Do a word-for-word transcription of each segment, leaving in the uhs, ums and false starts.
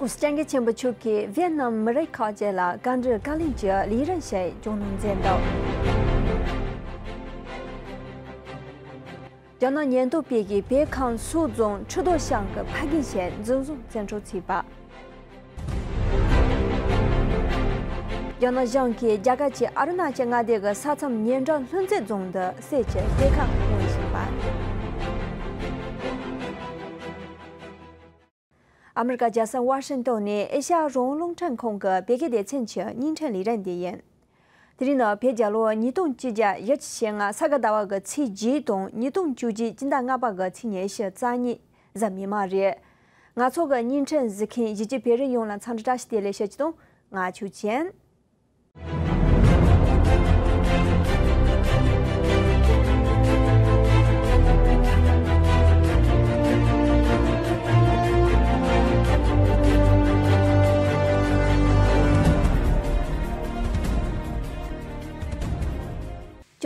སྐྱབས་མགོན་ཆེན་པོ་མཆོག་གིས་ཝེ་ཏི་ནམ་མི་རིགས་ཁག་ཅིག་ལ་བཀའ་འདྲི་བཀའ་ལན་གྱི་ལས་རིམ་ཞིག་བསྐྱངས་གནང་མཛད་འདུག་རྒྱ་ནག་ཉེན་རྟོག་པས་བོད་ཁམས་སོག་རྫོང་ཁྲི་རྡོ་ཤང་གི་ཕ་རྒན་ཞིག་འཛིན་བཟུང་བཙན་འཕྲོག་བྱས་པ། རྒྱ་ནག་གཞུང་གིས་རྒྱ་གར་གྱི་ཨ་རུ་ན་ཅལ་མངའ་སྡེ་གི་ས་མཚམས་ཉེ་འགྲམ་ལྷུན་རྩེ་རྫོང་དུ་གསེར་གྱི་སྐྱེ་ཁམས་སྔོག་བཞིན་པ། ཨ་མི་རི་ཀ་རྒྱལ་ས་ཝ་ཤིང་ཏོན་ནས་ཨེ་ཤ་ཡ་རང་དབང་རླུང་འཕྲིན་ཁང་གི་བོད་སྐད་སྡེ་ཚན་གྱི་བརྙན་འཕྲིན་ལས་རིམ་འདི་ཡིན། དེ་རིང་ནི་བོད་རྒྱལ་ལོ་ཉིས་སྟོང་བཅོ་བརྒྱད་ཡར་ཁྲི་ཞེ་ལྔ་ས་ག་ཟླ་བ་གི་ཚེས་བརྒྱད་དང་ཉིས་སྟོང་བཅོ་བརྒྱད་སྤྱི་ཟླ་ལྔ་པ་གི་ཚེས་ཉི་ཤུ་རྩ་གཉིས་གཟའ་མིག་དམར་རེད། ང་ཚོ་གི་བརྙན་འཕྲིན་གཟིགས་མཁན་གཞིས་བྱེས་བོད་རིགས་ཡོངས་ལ་འཚམས་འདྲི་བཀྲ་ཤིས་བདེ་ལེགས་ཞུ་རྒྱུ་དང་། ང་ཆོས་ཅན།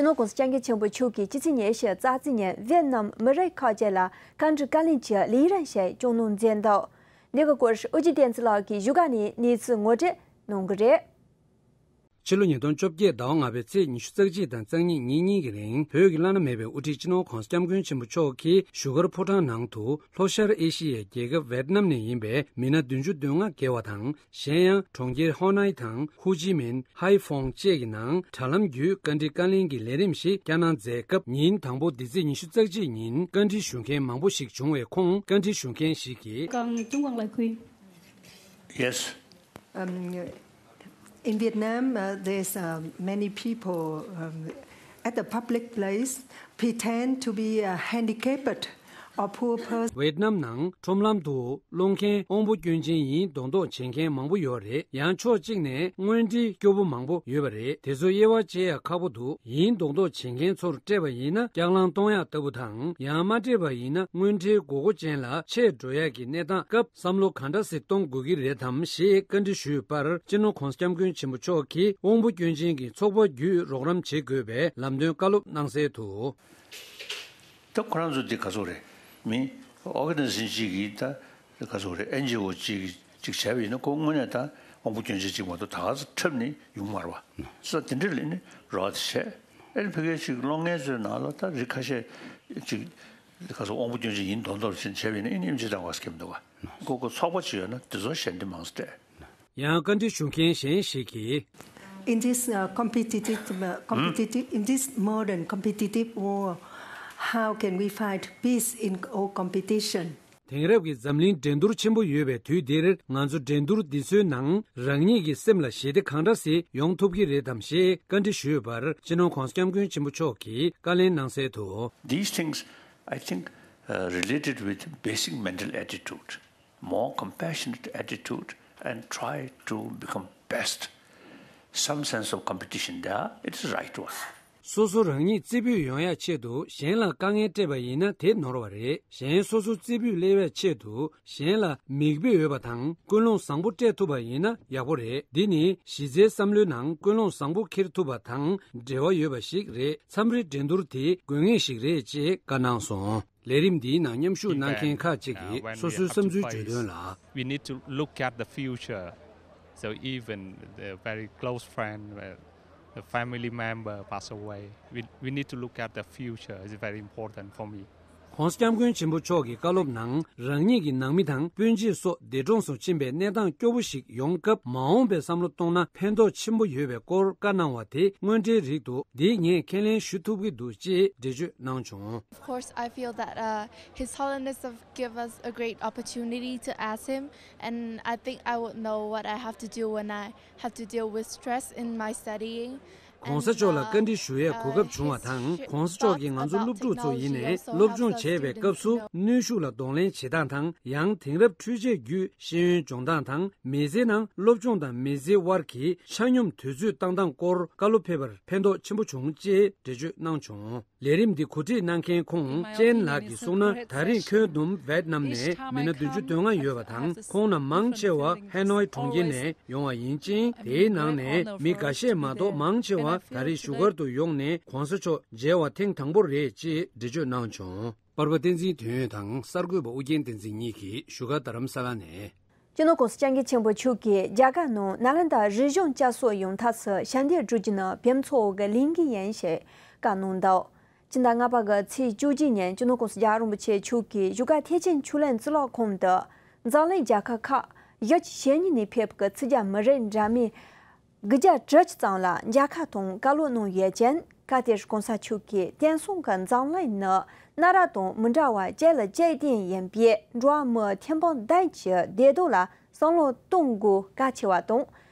སྤྱི་ནོར་༸གོང་ས་༸སྐྱབས་མགོན་ཆེན་པོ་མཆོག་གིས་ཕྱི་ཚེས་ཉི་ཤུ་རྩ་གཅིག་ཉིན་ཝེ་ཏི་ནམ་མི་རིགས་ཁག་ཅིག་ལ་བཀའ་འདྲི་བཀའ་ལན་གྱི་ལས་རིམ་ཞིག་བསྐྱངས་གནང་མཛད་འདུག་འདི་གི་སྐོར་ཨོ་རྒྱན་བསྟན་འཛིན་ལགས་ཀྱིས་བཞུགས་སྒར་ནས་གནས་ཚུལ་ངོ་སྤྲོད་གནང་གི་རེད། ཕྱི་ལོ་ཉིས་སྟོང་བཅོ་བརྒྱད་ཟླ་བ་ལྔ་པའི་ཚེས་ཉི་ཤུ་རྩ་གཅིག་དང་རྩ་གཉིས་ཉིན་གཉིས་ཀྱི་རིང་བོད་ཀྱི་བླ་ན་མེད་པའི་དབུ་ཁྲིད་སྤྱི་ནོར་༸གོང་ས་༸སྐྱབས་མགོན་ཆེན་པོ་མཆོག་གིས་བཞུགས་སྒར་ཕོ་བྲང་ནང་དུ་ལྷོ་ཤར་ཨེ་ཤི་ཡའི་རྒྱལ་ཁབ་ཝེ་ཏི་ནམ་ནས་ཡིན་པའི་མི་སྣ་བདུན་ཅུ་དོན་ལྔ་བརྒལ་བ་དང་། གཞན་ཡང་གྲོང་ཁྱེར་ཧོ་ནའི་དང་ཧུ་ཅི་མིན། ཧའེ་ཧྥོང་བཅས་ཀྱི་ནང་དྲ་ལམ་བརྒྱུད་བཀའ་འདྲི་བཀའ་ལན་གྱི་ལས་རིམ་ཞིག་བསྐྱངས་གནང་མཛད་སྐབས། ཉིན་དང་པོ་འདི་ཚེས་ཉི་ཤུ་རྩ་གཅིག་ཉིན་བཀའ་འདྲི་ཞུ་མཁན་མང་པོ་ཞིག་བྱུང་བའི་ཁོངས་བཀའ་འདྲི་ཞུ་མཁན་ཞིག་གིས། Yes. Um, in Vietnam, uh, there's uh, many people um, at the public place pretend to be uh, handicapped or poor person. ཝེ་ཏི་ནམ་ནང་ཁྲོམ་ལམ་དུ་སློང་མཁན་དབང་པོ་སྐྱོན་ཅན་ཡིན་མདོག་མདོག་བྱེད་མཁན་མང་པོ་ཡོད་རེད། ཡང་ཕྱོགས་གཅིག་ནས་དངོས་འབྲེལ་སྐྱོ་པོ་མང་པོ་ཡོད་པ་རེད། དེ་ཚོ་དབྱེ་བ་ཕྱེ་ཡ་ཁག་པོ་འདུག་ཡིན་མདོག་མདོག་བྱེད་མཁན་ཚོར་སྤྲད་པ་ཡིན་ན་ལྕགས་ལང་གཏོང་ཡག་ལྟ་བུ་དང་། ཡང་མ་སྤྲད་པ་ཡིན་ན་དངོས་འབྲེལ་དགོས་མཁོ་ཅན་ལ་ཆད་འགྲོ་ཡག་གི་གནས་སྟངས་སྐབས་བསམ་བློ་ག་འདྲ་ཞིག་གཏོང་དགོས་ཀྱི་རེད་དམ་ཞེས་བཀའ་འདྲི་ཞུས་པར། སྤྱི་ནོར་༸གོང་ས་༸སྐྱབས་མགོན་ཆེན་པོ་མཆོག་གིས་དབང་པོ་སྐྱོན་ཅན་གྱི་ཚོགས་པ་བརྒྱུད་རོགས་རམ་བྱེད་དགོས་པའི་ལམ་སྟོན་བཀའ་སློབ་གནང་གསལ་དུ། ད་ཁོ་རང་ཚོ་འདི་ག་ཚོད་རེད། མི་ཨོ་ག་ནི་ཟེ་ཤན་གཅིག་གིས་ད་ག་ཚོད་རེད། ཨེན་ཇི་ཨོ་གཅིག་གིས་གཅིག་བྱས་པ་ཡིན་ན། ཁོ་དངོས་གནས་ད་དབང་པོ་སྐྱོན་ཅན་གཅིག་མ་གཏོགས་ད་ག་ཚོད་འཁྲབ་ནི་ཡོང་མ་རེད་པ། ས་དེ་འདྲ་ལས་ནི་རོགས་དེ་བྱས། ཨེ་ནི་ཕ་གིའི་ཅིག་གློག་བརྙན་ཚོའི་ནང་ལ་ད་རིགས་ཁ་ཤས་ཅིག་ག་ཚོད་དབང་པོ་སྐྱོན་ཅན་ཡིན་མདོག་མདོག་བྱས་བྱས་པ་ཡིན་ན། ཨེ་ནི་ཨེམ་ཆི་དང་བ་སྐྱེམ་འདུག་ག་ཁོ་ཁོ་ཚོགས་པ་ཅིག་ཡོད་ན་དེ་ཚོ་ཞལ་འདེབས་མང་ཙམ་སྤྲད། ཡང་བཀའ་འདྲི་ཞུ་མཁན་གཞན་ཞིག་གིས། In this uh, competitive, uh, competitive, in this modern competitive world, how can we find peace in all competition? དེང་རབས་ཀྱི་འཛམ་གླིང་འགྲན་བསྡུར་ཆེན་པོ་ཡོད་པའི་དུས་འདིར། ང་ཚོ་འགྲན་བསྡུར་འདི་ཚོའི་ནང་རང་ཉིད་ཀྱི་སེམས་ལ་ཞི་བདེ་གང་འདྲ་ཞིག་ཡོང་ཐུབ་ཀྱི་རེད་དམ་ཞེས་བཀའ་འདྲི་ཞུས་པར། སྤྱི་ནོར་༸གོང་ས་༸སྐྱབས་མགོན་ཆེན་པོ་མཆོག་གིས་བཀའ་ལན་གནང་གསལ་དུ། These things, I think, uh, related with basic mental attitude, more compassionate attitude, and try to become best. Some sense of competition there, it is right one. སོ་སོ་རང་ཉིད་རྩེ་ཕུད་ཡོང་ཡག་ཆེད་དུ་གཞན་ལ་དཀའ་ངལ་སྤྲད་པ་ཡིན་ན་དེ་ནོར་བ་རེད། གཞན་སོ་སོ་རྩེ་ཕུད་སླེབས་ཡག་ཆེད་དུ་གཞན་ལ་མིག་དཔེ་འོས་པ་དང་ཀུན་སློང་བཟང་པོ་སྤྲད་ཐུབ་པ་ཡིན་ན་ཡག་པོ་རེད། འདི་ནི་གཞི་རྩའི་བསམ་བློའི་ནང་ཀུན་སློང་བཟང་པོ་འཁྱེར་ཐུབ་པ་དང་འབྲེལ་བ་ཡོད་པ་ཞིག་རེད། མཚམས་རེ་འགྲན་བསྡུར་དེ་དགོས་ངེས་ཤིག་རེད་ཅེས་བཀའ་གནང་སོང་། ལས་རིམ་འདིའི་ནང་མཉམ་ཞུགས་གནང་མཁན་ཁག་ཅིག་གིས་སོ་སོའི་བསམ་ཚུལ་བརྗོད་དོན་ལ། We need to look at the future. So even the very close friend, uh, the family member pass away, we, we need to look at the future. It's very important for me. ༸གོང་ས་༸སྐྱབས་མགོན་ཆེན་པོ་མཆོག་གི་བཀའ་སློབ་ནང་། རང་ཉིད་ཀྱི་ནང་མི་དང་སྤུན་མཆེད་སོགས་འདས་གྲོངས་སུ་ཕྱིན་པའི་གནས་སྟངས་སྐྱོ་པོ་ཞིག་ཡོང་སྐབས། མ་འོངས་པའི་བསམ་བློ་གཏོང་ན་ཕན་ཐོགས་ཆེན་པོ་ཡོད་པའི་སྐོར་བཀའ་གནང་བ་དེ་དངོས་འབྲེལ་རིགས་འདུག་འདི་ངས་ཁས་ལེན་ཞུ་ཐུབ་ཀྱི་འདུག་ཅེས་འགྲེལ་བརྗོད་གནང་བྱུང་། Of course, I feel that uh, His Holiness have give us a great opportunity to ask Him, and I think I would know what I have to do when I have to deal with stress in my studying. ༸གོང་ས་མཆོག་ལ་བཀའ་འདྲི་ཞུ་ཡས་གོ་སྐབས་བྱུང་བ་དང་། ༸གོང་ས་མཆོག་གིས་ང་ཚོ་སློབ་ཕྲུག་ཚོ་ཡིན་ནའི་སློབ་སྦྱོང་བྱེད་པའི་སྐབས་སུ་གནོན་ཤུགས་ལ་གདོང་ལེན་བྱེད་སྟངས་དང་། ཡང་དེང་རབས་འཕྲུལ་ཆས་བརྒྱུད་ཤེས་ཡོན་སྦྱོང་སྟངས་དང་། མི་ཚེའི་ནང་སློབ་སྦྱོང་དང་མི་ཚེའི་དབར་གྱི་ཆ་སྙོམས་དུས་ཚོད་བཏང་སྟངས་སྐོར་བཀའ་སློབ་ཕེབས་པར་ཕན་ཐོགས་ཆེན་པོ་བྱུང་ཅེས་འགྲེལ་བརྗོད་གནང་བྱུང་། ལས་རིམ་འདི་གོ་སྒྲིག་གནང་མཁན་ཁོང་ཅན་ལགས་ཀྱིས་གསུངས་ན། ད་རེས་ཁྱོན་བསྡོམས་ཝེད་ནམ་ནས་མི་སྣ་བདུན་ཅུ་དོན་ལྔ་ཡོད་པ་དང་། ཁོང་རྣམས་མང་ཆེ་བ་ཧེ་ནོའི་གྲོང་ཁྱེར་ནས་ཡོང་བ་ཡིན་ཅིང་། དེའི་ནང་ནས་མི་འགའ་ཤས་མ་གཏོགས་མང་ཆེ་བ་ད་རེས་བཞུགས་སྒར་དུ་ཡོང་ནས་༸གོང་ས་མཆོག་མཇལ་བ་ཐེངས་དང་པོ་རེད་ཅེས་འགྲེལ་བརྗོད་གནང་བྱུང་། པར་པ་བསྟན་འཛིན་དོན་ཡོད་དང་གསར་འགོད་པ་ཨུ་རྒྱན་བསྟན་འཛིན་གཉིས་ཀྱིས་བཞུགས་སྒར་རྡ་རམ་ས་ལ་ནས། སྤྱི་ནོར་༸གོང་ས་༸སྐྱབས་མགོན་ཆེན་པོ་མཆོག་གིས་རྒྱ་གར་ནང་ནཱ་ལེནྡྲ་རིག་གཞུང་བསྐྱར་གསོ་ཡོང་ཐབས་སུ་ཞབས་འདེགས་སྒྲུབ་རྒྱུ་ནི་ཕེབས་ཚོགས་ཀྱི་ལས་འགན་ཡིན་ཞེས་བཀའ་གནང་འདུག་སྤྱི་ཟླ་ལྔ་པ་གི་ཚེས་བཅུ་གཅིག་ཉིན་སྤྱི་ནོར་༸གོང་ས་༸རྒྱལ་བ་རིན་པོ་ཆེ་མཆོག་གིས་བཞུགས་སྒར་ཐེག་ཆེན་ཆོས་གླིང་གཙུག་ལག་ཁང་དུ་འཛམ་གླིང་རྒྱལ་ཁབ་ཁག་བཞི་བཅུ་ཞེ་གཉིས་ནས་ཕེབས་པའི་ཚིག་རྒྱན་མི་རིགས་འདྲ་མིན་དགུ་བརྒྱ་དྲུག་ཅུ་ཙམ་ལ་མཇལ་ཁ་དང་བཀའ་སློབ་གནང་ཡོད་ཅིང་། སྐབས་དེར་༸གོང་ས་མཆོག་གིས་དེང་སང་གི་འཛམ་གླིང་ནི་གནའ་རབས་དང་མི་འདྲ་བར་གཅིག་ལ་གཅིག་བརྟེན་ཡིན་པས། འགྲོ་བ་མིའི་ཐེར་འབུམ་བདུན་གྱི་བདེ་སྡུག་ལ་བསམ་བློ་གཏོང་དགོས་གལ་ཆེ་བ་དང་།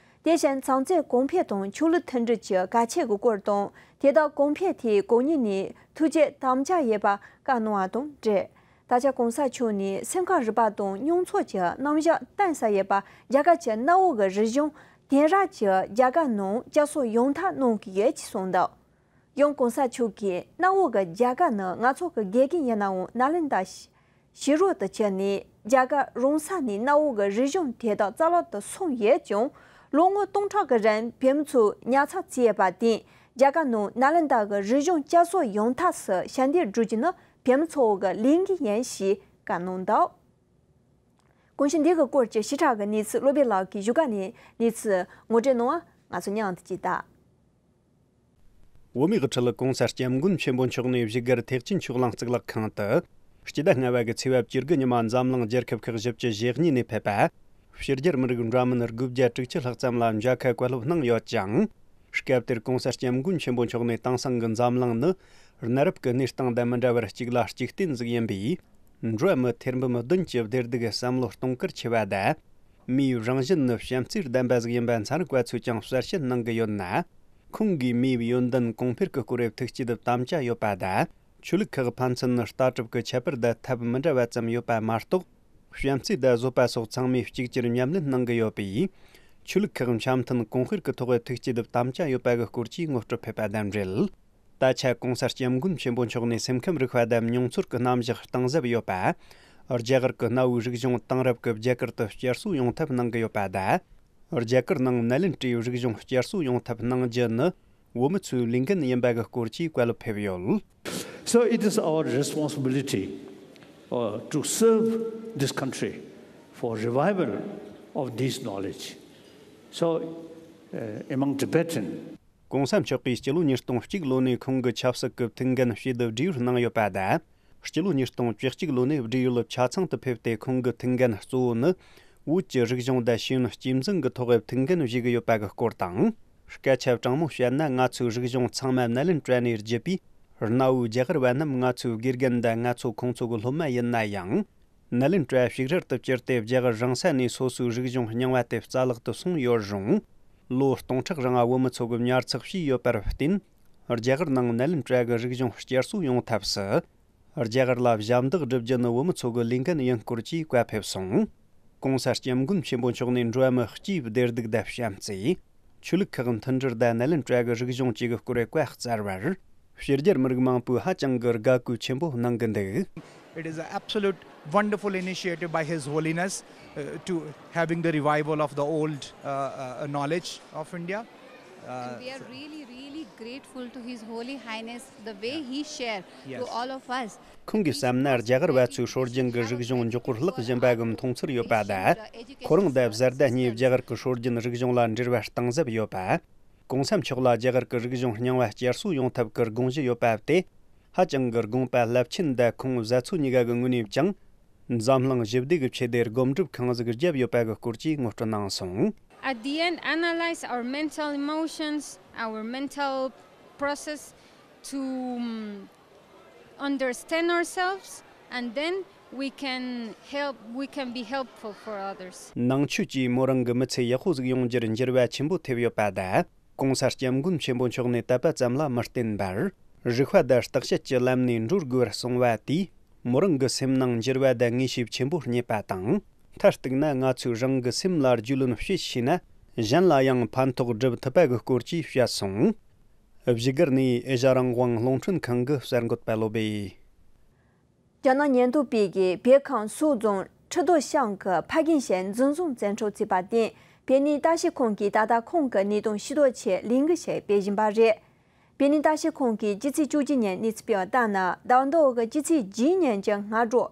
དེ་བཞིན་ཚན་རྩལ་གོང་འཕེལ་དང་ཆོས་ལུགས་མཐུན་སྒྲིལ་གྱི་གལ་ཆེ་གི་སྐོར་དང་། དེ་དག་གོང་འཕེལ་དེ་གང་ཉིད་ནས་ཐུགས་བསྐྱེད་དམ་བཅའ་ཡོད་པ་བཀའ་གནང་བ་དང་འབྲེལ། ད་ཆ་༸གོང་ས་མཆོག་ནས་སེམས་ཁམས་རིག་པ་དང་མྱོང་ཚོར་གྱི་རྣམ་གཞག་གཏིང་ཟབ་ཡོད་པ། རྒྱ་གར་གྱི་གནའ་བོ་གི་རིག་གཞུང་དེང་རབས་ཀྱི་རྒྱལ་ཁབ་ནང་བསྐྱར་གསོ་ཡོང་ཐབས་གནང་གི་ཡོད་ཅེས་གསུངས་འདུག་ཡང་༸གོང་ས་མཆོག་གིས་གནའ་བོ་གི་རྒྱ་གར་ནི་ང་ཚོ་གི་དགེ་རྒན་ཡིན་ནའང་ནཱ་ལེནྡྲ་ཕྱི་རོལ་དུ་ཁྱེར་ནས་རྒྱ་གར་རང་ས་ནས་གནའ་བོ་གི་རིག་གཞུང་དེ་དག་རྩ་བརླག་ཏུ་སོང་ཡོད་ཀྱང་། ལོ་ངོ་སྟོང་ཕྲག་གི་རིང་ཕེབས་ཚོགས་ཉར་ཚགས་བྱས་པར་བརྟེན། རྒྱ་གར་ནང་ནཱ་ལེནྡྲ་གི་རིག་གཞུང་བསྐྱར་གསོ་ཡོང་ཐབས་སུ་ཞབས་འདེགས་སྒྲུབ་རྒྱུ་ནི་ཕེབས་ཚོགས་ཀྱི་ལས་འགན་ཡིན་ཞེས་བཀའ་གནང་འདུག་གོང་ཞུས་འདི་གི་སྐོར་གྱི་ཞིབ་ཕྲ་གི་གནས་ཚུལ་སློབ་དཔོན་ལགས་ཀྱིས་བཞུགས་སྒར་ནས་གནས་ཚུལ་ངོ་སྤྲོད་གནང་བ་ང་ཚོ་མཉམ་དུ་གཅིག་ལྟ། བོད་མིའི་དབུ་ཁྲིད་༸གོང་ས་༸སྐྱབས་མགོན་ཆེན་པོ་མཆོག་ནས་བཞུགས་སྒར་ཐེག་ཆེན་ཆོས་གླིང་གཙུག་ལག་ཁང་དུ། སྤྱི་ཟླ་ལྔ་པ་གི་ཚེས་པ་བཅུ་དགུ་ཉི་མ་འཛམ་གླིང་རྒྱལ་ཁབ་ཁག་བཞི་བཅུ་ཞེ་གཉིས་ནས་ཕེབས་པ། ཕྱི་རྒྱལ་མི་རིགས་འདྲ་མིན་དགུ་བརྒྱ་དྲུག་ཅུ་ལྷག་ཙམ་ལ་མཇལ་ཁ་བཀའ་སློབ་གནང་ཡོད་ཅིང་། སྐབས་དེར་༸གོང་ས་༸སྐྱབས་མགོན་ཆེན་པོ་མཆོག་ནས་དེང་སང་གི་འཛམ་གླིང་ནི་གནའ་རབས་ཀྱི་གནས་སྟངས་དང་མི་འདྲ་བར་གཅིག་ལ་གཅིག་བརྟེན་ཟིག་ཡིན་པས། འགྲོ་བ་མི་ཐེར་འབུམ་བདུན་གྱི་བདེ་སྡུག་གི་བསམ་བློ་གཏོང་གལ་ཆེ་བ་དང་། མིའི་རང་བཞིན་ནི་བྱམས་བརྩེའི་ལྡན་པ་ཟིག་ཡིན་པ་ཚན་རིག་པ་ཚོས་ཀྱང་གསལ་བཤད་གནང་གི་ཡོད་ན། ཁོང་གིས་མིའི་ཡོན་ཏན་གོང་འཕེལ་གྱི་སྐོར་བའི་ཐུགས་བསྐྱེད་དམ་བཅའ་ཡོད་པ་དང་། ཆོས་ལུགས་ཁག་ཕན་ཚུན་ལྟ་གྲུབ་ཀྱི་ཁྱད་པར་དང་ཐབས་མི་འདྲ་བ་ཙམ་ཡོད་པ་མ་གཏོགས། བྱམས་བརྩེ་དང་བཟོད་པ་སོགས་ཚང་མས་གཅིག་གྱུར་ཉམས་ལེན་གནང་གི་ཡོད་པས། ཆོས་ལུགས་ཁག་འཆམ་མཐུན་གོང་འཕེལ་གྱི་ཐོག་ཐུགས་བསྐྱེད་དམ་བཅའ་ཡོད་པ་གི་སྐོར་གྱི་ངོ་སྤྲོད་ཕེབས་པ་དང་འབྲེལ། ད་ཆ་༸གོང་ས་༸སྐྱབས་མགོན་ཆེན་པོ་མཆོག་ནས་སེམས་ཁམས་རིག་པ་དང་མྱོང་ཚོར་གྱི་རྣམ་གཞག་གཏིང་ཟབ་ཡོད་པ། རྒྱ་གར་གྱི་གནའ་བོའི་རིག་གཞུང་དེང་རབས་ཀྱི་རྒྱ་གར་དུ་བསྐྱར་གསོ་ཡོང་ཐབས་གནང་གི་ཡོད་པ་དང་། རྒྱ་གར་ནང་ནཱ་ལེནྡྲའི་རིག་གཞུང་བསྐྱར་གསོ་ཡོང་ཐབས་གནང་རྒྱུ་ནི་བོད་མི་ཚོའི་ལས་འགན་ཡིན་པ་གི་སྐོར་གྱི་བཀའ་སློབ་ཕེབས་ཡོད། So it is our responsibility, uh, to serve this country for revival of this knowledge. So, uh, among Tibetan༸གོང་ས་མཆོག་གིས་སྤྱི་ལོ་ཉིས་སྟོང་གཅིག་ལོ་ནས་ཁོང་གི་ཆབ་སྲིད་ཀྱི་ཐུགས་འགན་ཕྱི་དུ་བསྒྲིལ་གནང་ཡོད་པ་དང་། སྤྱི་ལོ་ཉིས་སྟོང་བཅུ་གཅིག་ལོ་ནས་བསྒྲིགས་ཡོད་ཆ་ཚང་དུ་ཕེབས་ཏེ། ཁོང་གི་ཐུགས་འགན་གཙོ་བོ་ནི་བོད་ཀྱི་རིག་གཞུང་དང་ཤེས་ཡོན་གཅེས་འཛིན་གྱི་ཐོག་ཐུགས་འགན་བཞེས་ཀྱི་ཡོད་པ་གི་སྐོར་དང་། སྐད་ཆ་དྲང་མོ་བཤད་ན། ང་ཚོའི་རིག་གཞུང་ཚང་མ་ནཱ་ལེནྡྲ་ནས་བརྒྱུད་པའི་གནའ་བོའི་རྒྱ་གར་བ་རྣམས་ང་ཚོའི་དགེ་རྒན་དང་ང་ཚོ་ཁོང་ཚོ་གི་སློབ་མ་ཡིན་ན་ཡང་། ནཱ་ལེནྡྲ་ཞིག་རལ་དུ་བསྐྱུར་ཏེ་རྒྱ་གར་རང་ས་ནས་སོ་སོའི་རིག་གཞུང་རྙིང་བ་དེ་རྩ་བརླག་ཏུ་སོང་ཡོད་རུང་། ལོ་སྟོང་ཕྲག་རིང་བོད་མི་ཚོ་གི་ཉར་ཚགས་བྱས་ཡོད་པར་བརྟེན། རྒྱ་གར་ནང་ནཱ་ལེནྡྲ་གི་རིག་གཞུང་བསྐྱར་གསོ་ཡོང་ཐབས་སུ། རྒྱ་གར་ལ་ཞབས་འདེགས་སྒྲུབ་རྒྱུ་ནི་བོད་མི་ཚོ་གི་ལས་འགན་ཡིན་སྐོར་གྱི་བཀའ་ཕེབས་སོང་། ༸གོང་ས་༸སྐྱབས་མགོན་ཆེན་པོ་མཆོག་ནས་འགྲོ་བ་མི་སྤྱིའི་བདེ་སྡུག་དང་བྱམས་བརྩེ། ཆོས་ལུགས་ཁག་མཐུན་སྒྲིལ་དང་ནཱ་ལེནྡྲ་གི་རིག་གཞུང་བཅས་ཀྱི་སྐོར་བཀའ་སྩལ་བར། ཕྱི་རྒྱལ་མི་རིགས་མང་པོས་ཧ་ཅང་གི་དགའ་གུས་ཆེན་པོ་གནང་གི་འདུག It is an absolute wonderful initiative by His Holiness, uh, to having the revival of the old, uh, uh, knowledge of India. Uh, And we are really, really grateful to His Holy Highness, the way he shared to Yes. all of us. ཁོང་གིས་བསམ་ན། རྒྱ་གར་བ་ཚོའི་སྲོལ་རྒྱུན་གྱི་རིག་གཞུང་མགྱོགས་པོར་བརླག་བཞིན་པ་གི་མཐོང་ཚུལ་ཡོད་པ་དང་། ཁོ་རང་དང་བཟའ་ཟླ་གཉིས་རྒྱ་གར་གྱི་སྲོལ་རྒྱུན་རིག་གཞུང་ལ་འབྲེལ་བ་གཏིང་ཟབ་ཡོད་པ། ༸གོང་ས་མཆོག་ལ་རྒྱ་གར་གྱི་རིག་གཞུང་རྙིང་བ་བསྐྱར་གསོ་ཡོང་ཐབས་ཀྱི་དགོངས་གཞི་ཡོད་པ་དེ། ཧ་ཅང་གི་དགོངས་པ་རླབས་ཆེན་དང་། ཁོང་བཟའ་ཚོ་གཉིས་ཀ་གི་ངོས་ནས་ཀྱང་འཛམ་གླིང་ཞི་བདེ་གི་ཆེད་དུ་སྒོམ་སྒྲུབ་གང་ཟིག་བརྒྱབ་ཡོད་པ་གི་སྐོར་གྱི་ངོ་སྤྲོད་གནང་སོང་། At the end, analyze our mental emotions, our mental process to, um, understand ourselves, and then we can help, we can be helpful for others. ནང་ཆོས་ཀྱིས་མོ་རང་གི་མི་ཚེ་ཡག་པོ་ཟིག་ཡོང་རྒྱུར་འགྱུར་བ་ཆེན་པོ་ཐེབས་ཡོད་པ་དང་། ༸གོང་ས་༸སྐྱབས་མགོན་ཆེན་པོ་མཆོག་ནས་དད་པ་ཙམ་ལ་མི་བརྟེན་པར། རིག་པ་དང་བརྟག་དཔྱད་ཀྱི་ལམ་ནས་འགྲོ་དགོས་པར་གསུངས་པ་དེས། མོ་རང་གི་སེམས་ནང་འགྱུར་བ་དང་ངེས་ཤེས་ཆེན་པོ་རྙེད་པ་དང་། མཐར་གཏུགས་ན། ང་ཚོས་རང་གི་སེམས་ལ་རྒྱུས་ལོན་བྱེད་ཤེས་ན། གཞན་ལ་ཡང་ཕན་ཐོགས་སྒྲུབ་ཐུབ་པ་གི་སྐོར་གྱིས་བཤད་སོང་། བཞུགས་སྒར་ནས་ཨེ་ཤ་རང་དབང་རླུང་འཕྲིན་ཁང་གི་གསར་འགོད་པ་བློ་སྦེ། རྒྱ་ནག་ཉེན་རྟོག་པས་བོད་ཁམས་སོག་རྫོང་ཁྲི་རྡོ་ཤང་གི་ཕ་རྒན་ཞིག་འཛིན་བཟུང་བཙན་འཕྲོག་བྱས་པར་བརྟེན། བོད་གནས་བརྟག་ཞིབ་ཁང་གིས་ད་ལྟ་ཁོང་གི་གནས་སྟངས་ཤེས་རྟོགས་ཆེད་ལས་འགུལ་ཞིག་སྤེལ་བཞིན་པ་རེད། བོད་གནས་བརྟག་ཞིབ་ཁང་གིས་སྤྱི་ཚེས་བཅུ་གཅིག་ཉིན་གནས་ཚུལ་སྤེལ་བ་ལྟར་ན། ཟླ་བ་འདིའི་སྤྱི་ཚེས་བརྒྱད་ཉིན་གྱི་སྔ་དྲོ།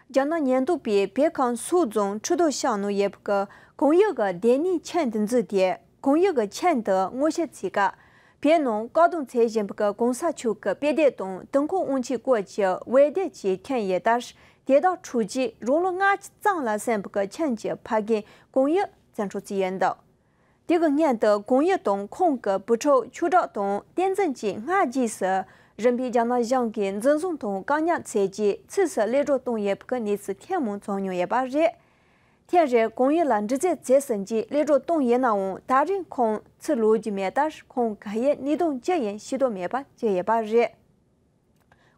རྒྱ་ནག་ཉེན་རྟོག་པས་བོད་ཁམས་སུའུ་རྫོང་ཁྲི་ཐོག་ཤང་ནང་ཡོད་པའི་ཀོང་ཡུལ་གྱི་སྡེ་སྣོད་ཆེན་དུ་འཛུལ་ཏེ། ཀོང་ཡུལ་གྱི་ཆེན་དུ་སྔོག་བཤེར་བྱེད་སྐབས། བོད་ནང་བཀག་སྡོམ་བྱེད་བཞིན་པའི་གོང་ས་མཆོག་གི་དཔེ་དེབ་དང་དུས་འཁོར་དབང་ཆེན་སྐོར་གྱི་འོད་སྡེར་གྱིས་ཐོན་ཡོད་སྟབས། དེ་དག་འཕྲོག་རྗེས་རང་ལོ་ལྔ་བཅུ་ཙམ་ལ་སོན་པའི་ཆེན་གྱི་ཕ་རྒན་ཀོང་ཡུལ་བཙན་འཕྲོག་བྱས་ཡོད་འདུག་དེ་གི་སྔོན་དུ་ཀོང་ཡུལ་དང་ཁོང་གི་བུ་ཕྲུག་ཆོས་གྲགས་དང་བསྟན་འཛིན་བཅས་སྔ་རྗེས་སུ་རིམ་པས་རྒྱ་ནག་གཞུང་གིས་འཛིན་བཟུང་དང་བཀག་ཉར་བྱས་རྗེས་ཕྱིས་སུ་གློད་གྲོལ་བཏང་ཡོད་པའི་གནས་ཚུལ་ཐེངས་མང་ཐོན་མྱོང་ཡོད་པ་རེད། ཐེངས་རེར་ཀོང་ཡུལ་ལ་འདྲི་རྩད་བྱས་ཟིན་རྗེས་གློད་གྲོལ་བཏང་ཡོད་ནའང་ད་རེས་ཁོང་ཕྱིར་ལོག་རྒྱུ་མེད་སྟབས། ཁོང་ག་ཡེ་གནད་དོན་ཅི་ཡིན་ཤེས་རྟོགས་མེད་པ་བརྗོད་ཡོད་པ་རེད།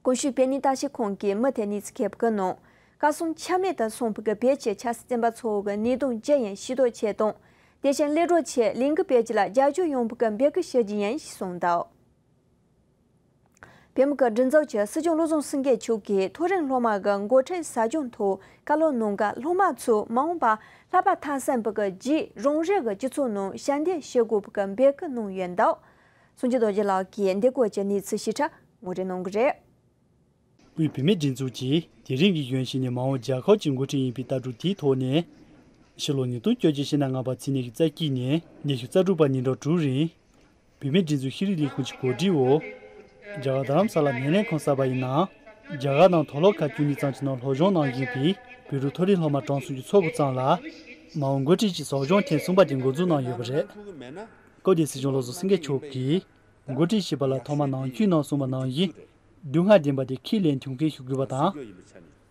གོང་ཞུས་བོད་གནས་ལྟ་ཞིབ་ཁང་གིས་མུ་མཐུད་གནས་ཚུལ་འཁོད་པའི་ནང་། ཁ་སང་ཆ་མེད་དུ་སོང་བའི་བོད་ཀྱི་ཆབ་སྲིད་བཙོན་པ་ཚོ་གི་གནད་དོན་ཅི་ཡིན་ཤེས་རྟོགས་ཆེད་དང་། དེ་བཞིན་གློད་གྲོལ་ཆེད་ལས་འགུལ་སྤེལ་རྒྱུ་ལ་རྒྱབ་སྐྱོར་ཡོང་བའི་འབོད་སྐུལ་ཞུ་རྒྱུ་ཡིན་ཞེས་གསུངས་འདུག་བོད་མི་གི་སྒྲིག་འཛུགས་ཀྱི་སྲིད་སྐྱོང་བློ་བཟང་སེང་གེ་མཆོག་གིས་མཐོ་རིམ་སློབ་མ་གི་འགོ་ཁྲིད་ཟབ་སྦྱོང་ཐོག་བཀའ་སློབ་གནང་སྐབས། སློབ་མ་ཚོས་མ་འོངས་པར་ལྷག་པར་མཐར་སོན་པའི་རྗེས་རང་རེ་གི་སྤྱི་ཚོགས་ནང་ཞབས་འདེགས་ཞུ་དགོས་པའི་འབོད་སྐུལ་གནང་ཡོད་འདུག་སངས་རྒྱས་རྡོ་རྗེ་ལགས་ཀྱིས་འདི་སྐོར་གྱི་གནས་ཚུལ་ཞིབ་ཕྲ་ངོ་སྤྲོད་གནང་གི་རེད། དབུས་བུད་མེད་སྒྲིག་འཛུགས་ཀྱིས་དེ་རིང་གི་གཞོན་གཞིས་ནས་མ་འོངས་རྒྱལ་ཁབ་ཀྱི་འགོ་ཁྲིད་ཡིན་པའི་ལྟ་གྲུབ་དེའི་ཐོག་ནས། ཕྱི་ལོ་ཉིས་སྟོང་བཅོ་བརྒྱད་ཕྱི་ཟླ་ལྔ་པ་ཚེས་ཉི་ཤུ་རྩ་གཅིག་ནས་ཉི་ཤུ་རྩ་དྲུག་བར་ཉིན་གྲངས་དྲུག་རིང་། བུད་མེད་སྒྲིག་འཛུགས་ཤེས་རིག་ལས་ཁུངས་ཀྱི་གོ་སྒྲིག་འོག་རྒྱ་གར་རྡ་རམ་ས་ལ་སྣེ་ལེན་ཁང་གསར་པ་ཡི་ནང་། རྒྱ་གར་ནང་མཐོ་སློབ་ཁག་བཅུ་གཉིས་ཙམ་གྱི་ནང་སློབ་སྦྱོང་གནང་བཞིན་པའི་བོད་ཕྲུག་མཐོ་རིམ་སློབ་མ་གྲངས་སུམ་ཅུ་ཚོ་དགུ་ཙམ་ལ། མ་འོངས་འགོ་ཁྲིད་ཀྱི་ཟབ་སྦྱོང་ཐེངས་གསུམ་པ་དེ་འགོ་འཛུགས་གནང་ཡོད་པ་རེད། སྐབས་དེར་སྲིད་སྐྱོང་བློ་བཟང་སེང་གེ་མཆོག་གིས། འགོ་ཁྲིད་ཞེས་པ་ལ་ཐོག་མར་ནང་ཆོས་ནང་གསུངས་པ་ནང་བཞིན། སྡུག་བསྔལ་ལྡན་པ་དེ་ཁས་ལེན་མཐུན་རྐྱེན་ཞུ་དགོས་པ་དང་།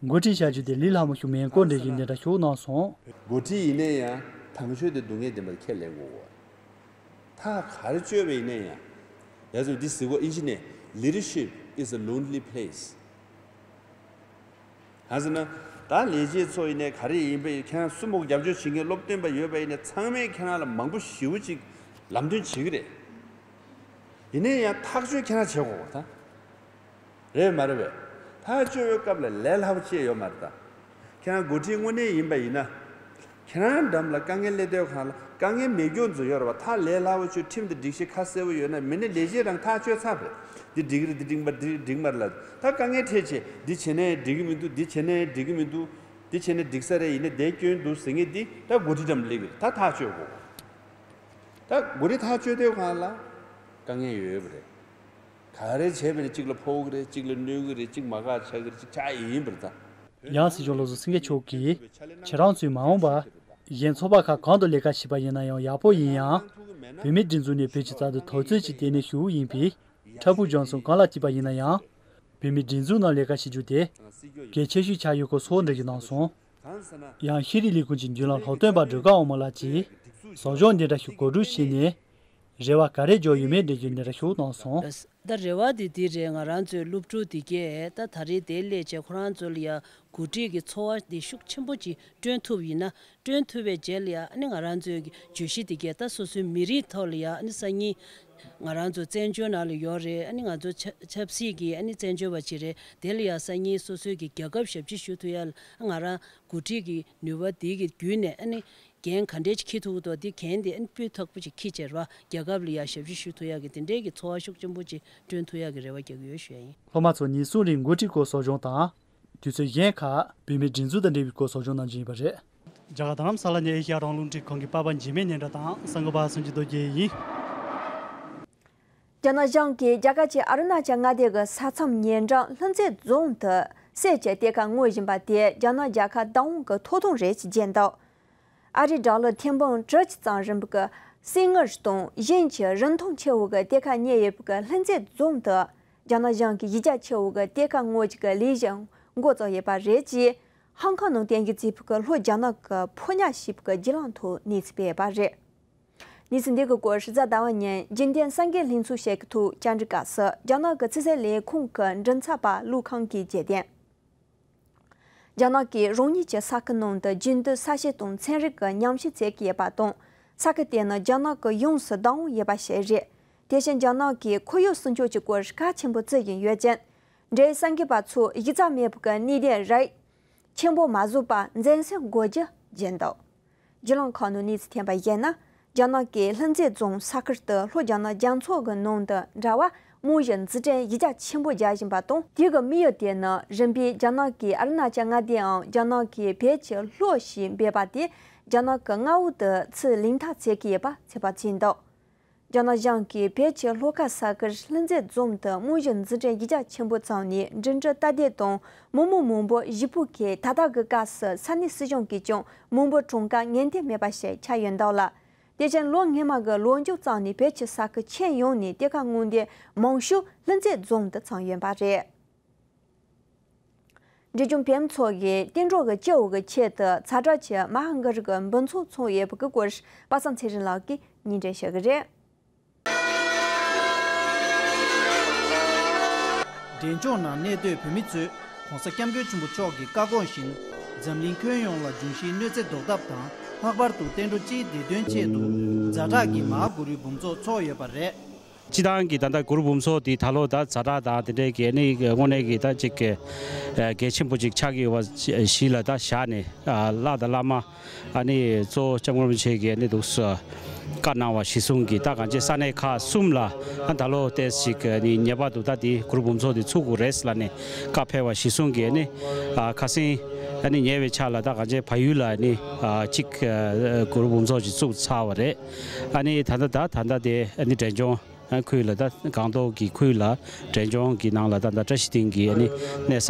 འགོ་ཁྲིད་བྱ་རྒྱུ་དེ་ལས་སླ་མོ་ཞིག་མིན་སྐོར་འགྲེལ་བརྗོད་འདི་འདྲ་ཞིག་གནང་སོང་། འགོ་ཁྲིད་ཡིན་ན་ཡང་དང་ཤོས་དེ་སྡུག་བསྔལ་ལྡན་པ་དེ་ཁས་ལེན་དགོས་གོ། ཐག་ག་རེ་གཅོད་པ་ཡིན་ན་ཡང་། ཡ་ཚོ་འདི་ཟེར་གོ་ཨིན་ཇི་ནས། Leadership is a lonely place. གང་ཟེར་ན། ད་ལས་བྱེད་ཚོ་ཡིན་ནའི་ག་རེ་ཡིན་པ་ཡིན། ཁྱེད་རང་སུ་མོ་རྒྱབ་སྐྱོར་བྱེད་མཁན་སློབ་སྟོན་པ་ཡོད་པ་ཡིན་ནའི་ཚང་མས་ཁྱེད་རང་ལ་མང་པོ་ཞེ་པོ་ཅིག་ལམ་སྟོན་བྱེད་ཀྱི་རེད། ཡིན་ནའི་ཡང་ཐག་གཅོད་ཁྱེད་རང་བྱེད་དགོས་པ་ད། རེད་མ་རེད་པས། ཐག་གཅོད་པའི་སྐབས་ལ་ལས་སླ་པོ་ཅིག་ཡོད་མ་རེད་ད། ཁྱེད་རང་འགོ་ཁྲིད་དངོས་གནས་ཡིན་པ་ཡིན་ན། ཁྱེད་རང་འགྲམ་ལ་དཀའ་ངལ་སླེབས་དུས་སྒང་ལ་དཀའ་ངལ་མེད་རྒྱུ་མཚན་ཡོད་རེད་པ། ཐག་ལས་སླ་པོ་ཆོད་ཁྲིམས་དང་སྒྲིག་གཞི་ཁ་གསལ་པོ་ཡོད་ན་མི་ནི་ལས་བྱེད་རང་ཐག་གཅོད་ཚར་བས། འདི་འགྲིག་རེད། འདི་འགྲིག་མ་འདི་འགྲིག་མ་རེད་ལ། ད་དཀའ་ངལ་འཕྲད་ཆེ་འདི་བྱེད་ན་ཡང་འགྲིག་གི་མི་འདུག་འདི་བྱེད་ན་ཡང་འགྲིག་གི་མི་འདུག་འདི་བྱེད་ན་འགྲིག་ས་རེད། ཡིན་ན་བསྡད་སྐྱོན་འདུག་ཟེར་མཁན་འདི་ད་འགོ་ཁྲིད་འགྲམ་སླེབས་གི་རེད། ད་ཐག་གཅོད་དགོས། ད་འགོ་ཁྲིད་ཐག་གཅོད་དུས་སྒང་ལ་དཀའ་ངལ་ཡོད་ཡོད་པ་རེད། ག་རེ་བྱས་པ་ཡིན་ན་གཅིག་ལ་ཕོག་གི་རེད། གཅིག་ལ་གནོད་གི་རེད། གཅིག་མ་དགའ་ཆགས་གི་རེད། གཅིག་ཆགས་ཡི་ཡིན་པ་རེད་ད། ཡང་སྲིད་སྐྱོང་བློ་བཟང་སེང་གེ་མཆོག་གིས་ཁྱེད་རང་ཚོས་མ་འོངས་པར་གཞན་ཚོགས་པ་ཁག་གང་དུ་ལས་ཀ་བྱེད་པ་ཡིན་ན་ཡང་ཡག་པོ་ཡིན་ཡང་། བུད་མེད་སྒྲིག་འཛུགས་ནས་བོད་ཀྱི་རྩ་དོན་འཐབ་རྩོད་ཀྱི་ལྟེ་གནས་ཤིག་ཡིན་པས། འཁྲབ་ཕུག་ལྗོངས་སུ་གང་ལ་སྐྱིད་པ་ཡིན་ན་ཡང་། བུད་མེད་སྒྲིག་འཛུགས་ནང་ལས་ཀ་བྱེད་རྒྱུ་དེ་གལ་ཆེ་ཤོས་ཆགས་ཡོད་སྐོར་སོགས་འགྲེལ་བརྗོད་གནང་སོང་། ཡང་ཤེས་རིག་ལས་ཁུངས་ཀྱི་མདུན་ལམ་སློབ་སྟོན་པ་སྒྲོལ་དཀར་དབང་མོ་ལགས་ཀྱིས་ཟབ་སྦྱོང་འདི་འདྲ་ཞིག་གོ་སྒྲིག་བྱས་ནས་རེ་བ་ག་རེ་འཇོག་ཡོད་མེད་འགྲེལ་བརྗོད་འདི་འདྲ་ཞིག་གནང་སོང་། ད་རེ་བ་དེ་འདི་རེད། ང་རང་ཚོའི་སློབ་ཕྲུག་འདི་གས་ད་ད་རེས་དེ་སླེབས་བྱས་ཁོ་རང་ཚོ་ལ་ཡ་གོ་སྒྲིག་གི་འཚོ་བ་འདི་ཤུགས་ཆེན་པོ་ཅིག་བསྐྲུན་ཐུབ་ཡིན་ན། བསྐྲུན་ཐུབ་པའི་རྗེས་ལ་ཡ་ཨ་ནི་ང་རང་ཚོའི་གི་བརྗོད་གཞི་འདི་གས་ད་སོ་སོའི་མི་རིགས་ཐོག་ལ་ཡ་ཨ་ནི་སང་ཉིན་ང་རང་ཚོ་བཙན་བྱོལ་ནང་ལ་ཡོད་རེད། ཨ་ནི་ང་ཚོ་ཆབ་ཆབ་སྲིད་ཀྱི་ཨ་ནི་བཙན་བྱོལ་བ་ཅིག་རེད། དེ་ལ་ཡ་སང་ཉིན་སོ་སོའི་གི་རྒྱལ་ཁབ་ཞབས་ཕྱི་ཞུ་ཐུབ་ཡ་ལ་ང་རང་གོ་སྒྲིག་གི་ནུས་པ་འདི་གི་བརྒྱུད་ནས་ཨ་ནི་འགན་ག་འདྲས་ཅིག་འཁྱེར་ཐུབ་ཀྱི་འདུག་འདི་འགན་འདི་ཨ་ནི་སྤུས་དག་པོ་ཅིག་འཁྱེར་བྱས་ར་རྒྱལ་ཁབ་ལ་ཡ་ཞབས་ཕྱི་ཞུ་ཐུབ་ཡ་གི་དེ་འདྲས་ཀྱི་འཚོ་བ་ཤུགས་ཆེན་པོ་ཅིག་བསྐྲུན་ཐུབ་ཡ་གི་རེ་བ་རྒྱག་གི་ཡོད་ཞུ་ཡ་ཡིན། སློབ་མ་ཚོ་ཉིན་གསུམ་རིང་འགོ་ཁྲིད་སྐོར་ཟབ་སྦྱོང་དང་། དུས་ཚོད་གཞན་ཁག་བུད་མེད་སྒྲིག་འཛུགས་དང་འབྲེལ་བའི་སྐོར་ཟབ་སྦྱོང་གནང་རྒྱུ་ཡིན་པ་རེད། རྒྱ་གར་རྡ་རམ་ས་ལ་ནས་ཨེ་ཤ་ཡ་རང་དབང་རླུང་འཕྲིན་ཁང་གི་པར་པ་འཇིགས་མེད་སྙན་གྲགས་དང་གསར་འགོད་པ་སངས་རྒྱས་རྡོ་རྗེ་ཡིན། རྒྱ་ནག་གཞུང་གིས་རྒྱ་གར་གྱི་ཨ་རུ་ན་ཅལ་མངའ་སྡེ་གི་ས་མཚམས་ཉེ་འགྲམ་ལྷུན་རྩེ་རྫོང་དུ་གསེར་གྱི་གཏེར་ཁ་སྔོག་བཞིན་པ་དེ་རྒྱ་ནག་རྒྱལ་ཁབ་བདག་དབང་གི་ཐོབ་ཐང་རེད་ཅེས་བརྗོད་འདུག་ཨ་རིའི་དྲག་རླུང་ཐེར་འབུམ་དྲུག་ཅུ་ཙམ་རིམ་པ་གི་གསེར་དངུལ་དང་གཞན་གྱི་རིན་ཐང་ཆེ་བོ་གི་གཏེར་ཁ་རྙེད་ཡོད་པའི་ལྷུན་རྩེ་རྫོང་དུ་རྒྱ་ནག་གཞུང་གིས་གཞི་རྒྱ་ཆེ་བོ་གི་གཏེར་ཁ་སྔོག་རྒྱུ་གི་ལས་གཞི་འགོ་བཙུགས་ཡོད་པ་རེད་ཅེས་ཧང་ཀང་ནང་བསྟན་རྒྱུ་བརྩིས་པའི་ལྷོ་རྒྱ་ནག་གི་ཕོ་ཉ་ཞེས་པའི་བརྒྱུད་ལམ་ཐོག་གནས་ཚུལ་སྤེལ་ཡོད་པ་རེད། གནས་ཚུལ་འདི་གི་སྐོར་གཟའ་ཟླ་བ་ཉིན་རྒྱུན་ལྡན་གསར་འགྱུར་ལྷན་ཚོགས་ཤིག་གི་ཐོག་བཅར་འདྲི་སྐབས་སུ་རྒྱ་ནག་གི་ཕྱི་སྲིད་ལས་ཁུངས་ཀྱི་མགྲིན་ཚབ་པ་ལུའུ་ཁང་གིས་བརྗོད་དོན། རྒྱ་ནག་གིས་རང་ཉིད་ཀྱི་ས་ཁུལ་ནང་དུ་རྒྱུན་དུ་ས་ཤུན་དང་ཚན་རིག་གི་ཉམས་ཞིབ་བྱེད་ཀྱི་ཡོད་པ་དང་། ས་ཁུལ་དེ་ནི་རྒྱ་ནག་གིས་ཡོངས་སུ་བདག་དབང་ཡོད་པ་ཞིག་རེད། དེ་བཞིན་རྒྱ་ནག་གིས་ཁོར་ཡུག་སྲུང་སྐྱོབ་ཀྱི་སྐོར་གལ་ཆེན་པོ་བརྩི་བཞིན་ཡོད་ཅིང་། འབྲེལ་ཡོད་གསར་འགོད་པ་ཚོས་གཞི་རྩ་མེད་པའི་གནས་དེ་རིགས་ཆེན་པོ་མ་བཟོ་བར་འཛིན་བཟུང་དགོས་རྒྱུ་བརྗོད་འདུག་བརྒྱུད་ལམ་ཁག་ནང་གནས་ཚུལ་ཐོན་པར་གཞིགས་ན། རྒྱ་ནག་གིས་ལྷུན་རྩེ་རྫོང་ས་ཁུལ་དུ་ལྷོ་རྒྱ་ནག་རྒྱ་མཚོ་གི་ནང་དུ་འབྲེལ་བ་ རྨང་གཞི་འཛུགས་སྐྲུན་གཞི་རྒྱ་ཆེན་པོ་རྒྱག་བཞིན་པ་དང་། དེ་གི་དམིགས་ཡུལ་དེ་ནི་རིམ་པས་རྒྱ་ནག་གི་ཨ་རུ་ན་ཅལ་མངའ་སྡེའམ་རྒྱ་ནག་གི་བོད་ཀྱི་ལྷོ་ཞེས་འབོད་པ་དེ་རྒྱ་ནག་གི་མངའ་འོག་ཏུ་ཚུར་ལེན་ཐབས་བྱེད་ཀྱི་ཡོད་པ་ཚོད་དཔག་བྱས་འདུག་རྒྱ་ནག་གཞུང་གིས་བོད་ཀྱི་ལྷོ་ཁ་ས་ཁུལ་ལྷུན་རྩེ་རྫོང་དུ་རྨང་གཞི་འཛུགས་སྐྲུན་གཞི་རྒྱ་ཆེན་པོ་བརྩམས་ནས། འགྲིམ་འགྲུལ་སྟབས་བདེ་དང་མི་མང་མང་པོ་གཞིས་སྤོ་མཁན། ད་ལྟ་གི་སྐབས་སུ་ས་གནས་སྲིད་གཞུང་གིས་ཀྱང་མི་འབོར་གྲངས་ཀ་ངེས་གཏན་མེད་པ་ཞིག་ཆགས་ཡོད་འདུག་ལ། དེ་བཞིན་ལོ་སྔོན་མ་གི་ལོ་མཇུག་ཙམ་ནས་བོད་ཀྱི་ས་ཁུལ་ཁྱོན་ཡོངས་ནས་གཏེར་ཁ་སྔོག་འདོན་མང་ཤོས་ལྷུན་རྩེ་རྫོང་དུ་བརྩམས་ཡོད་པ་རེད། འབྲས་ལྗོངས་བོད་མི་ཚོ་གིས་བསྟན་འགྲོ་གི་སྤྱི་འོག་གི་ཆེད་དུ་ཚ་དྲོད་ཀྱི་མ་ཧཱ་གུ་རུ་གི་འབུམ་ཚོགས་འཚོགས་ཡོད་པ་གི་སྐོར་པ་སངས་ཚེ་རིང་ལགས་ཀྱིས་སྙན་སྒྲོན་ཞུ་གི་རེད། འབྲས་ལྗོངས་ནང་གནས་སྡོད་བོད་མི་ཚོས་༸གོང་ས་༸སྐྱབས་མགོན་ཆེན་པོ་མཆོག་གི་བཀའ་དགོངས་བཞིན། འཛམ་གླིང་ཁྱོན་ཡོངས་ལ་འབྱུང་བཞིའི་གནོད་འཚེ་ཟློག་ཐབས་དང་། ལྷག་པར་དུ་བསྟན་འགྲོ་སྤྱིའི་བདེ་དོན་ཆེད་དུ་ཛ་དྲག་གི་མ་ཧཱ་གུ་རུའི་འབུམ་ཚོགས་འཚོགས་ཡོད་པ་རེད། སྤྱི་བཏང་གི་ད་ལྟ་གུ་རུ་འབུམ་ཚོགས་འདི་ད་ལོ་ད་ཛ་དྲག་དང་དེ་འདྲའི་གི་ནི་དངོས་གནས་ཀྱི་ད་ཅིག་གལ་ཆེན་པོ་ཅིག་ཆགས་ཀྱི་ཡོད་པ་གཞི་ལ་ད་བཞག་ནས། བླ་དང་བླ་མ། ཨ་ནི་གཙོ་བོ་སྐྱབས་མགོན་རིན་པོ་ཆེ་གིས་ཨ་ནི་འདུག་སེ་བཀའ་གནང་བ་གཞིར་བཟུང་གིས། ད་གང་ཅི་ས་གནས་ཁག་གསུམ་ལ་ཨ་ད་ལོ་ཏོག་ཙམ་ཅིག་ཨ་ནི་ངེས་པར་དུ་ད་དེ་གུ་རུ་འབུམ་ཚོགས་དེ་ཚུགས་དགོས་རེད་ལབ་ནས་བཀའ་ཕེབས་པ་གཞིར་བཟུང་གིས། ཨ་ནི་ཨ་ཁ་སང་ཨ་ནི་ཉེ་བའི་ཆར་ལ་ད་གང་ཅི་བལ་ཡུལ་ལ་ཨ་ནི་ཨ་གཅིག་ཨ་གུ་རུ་འབུམ་ཚོགས་ཅིག་བཙུགས་ཚར་བ་རེད། ཨ་ནི་ད་ལྟ་ད་ད་ལྟ་དེ་ཨ་ནི་འབྲས་ལྗོངས་ཁུལ་ལ་ད་སྒང་ཏོག་གི་ཁུལ་ལ་འབྲས་ལྗོངས་ཀྱི་ནང་ལ་ད་ལྟ་བཀྲ་ཤིས་སྡིངས་ཀྱི་ཨ་ནི་གནས་ས་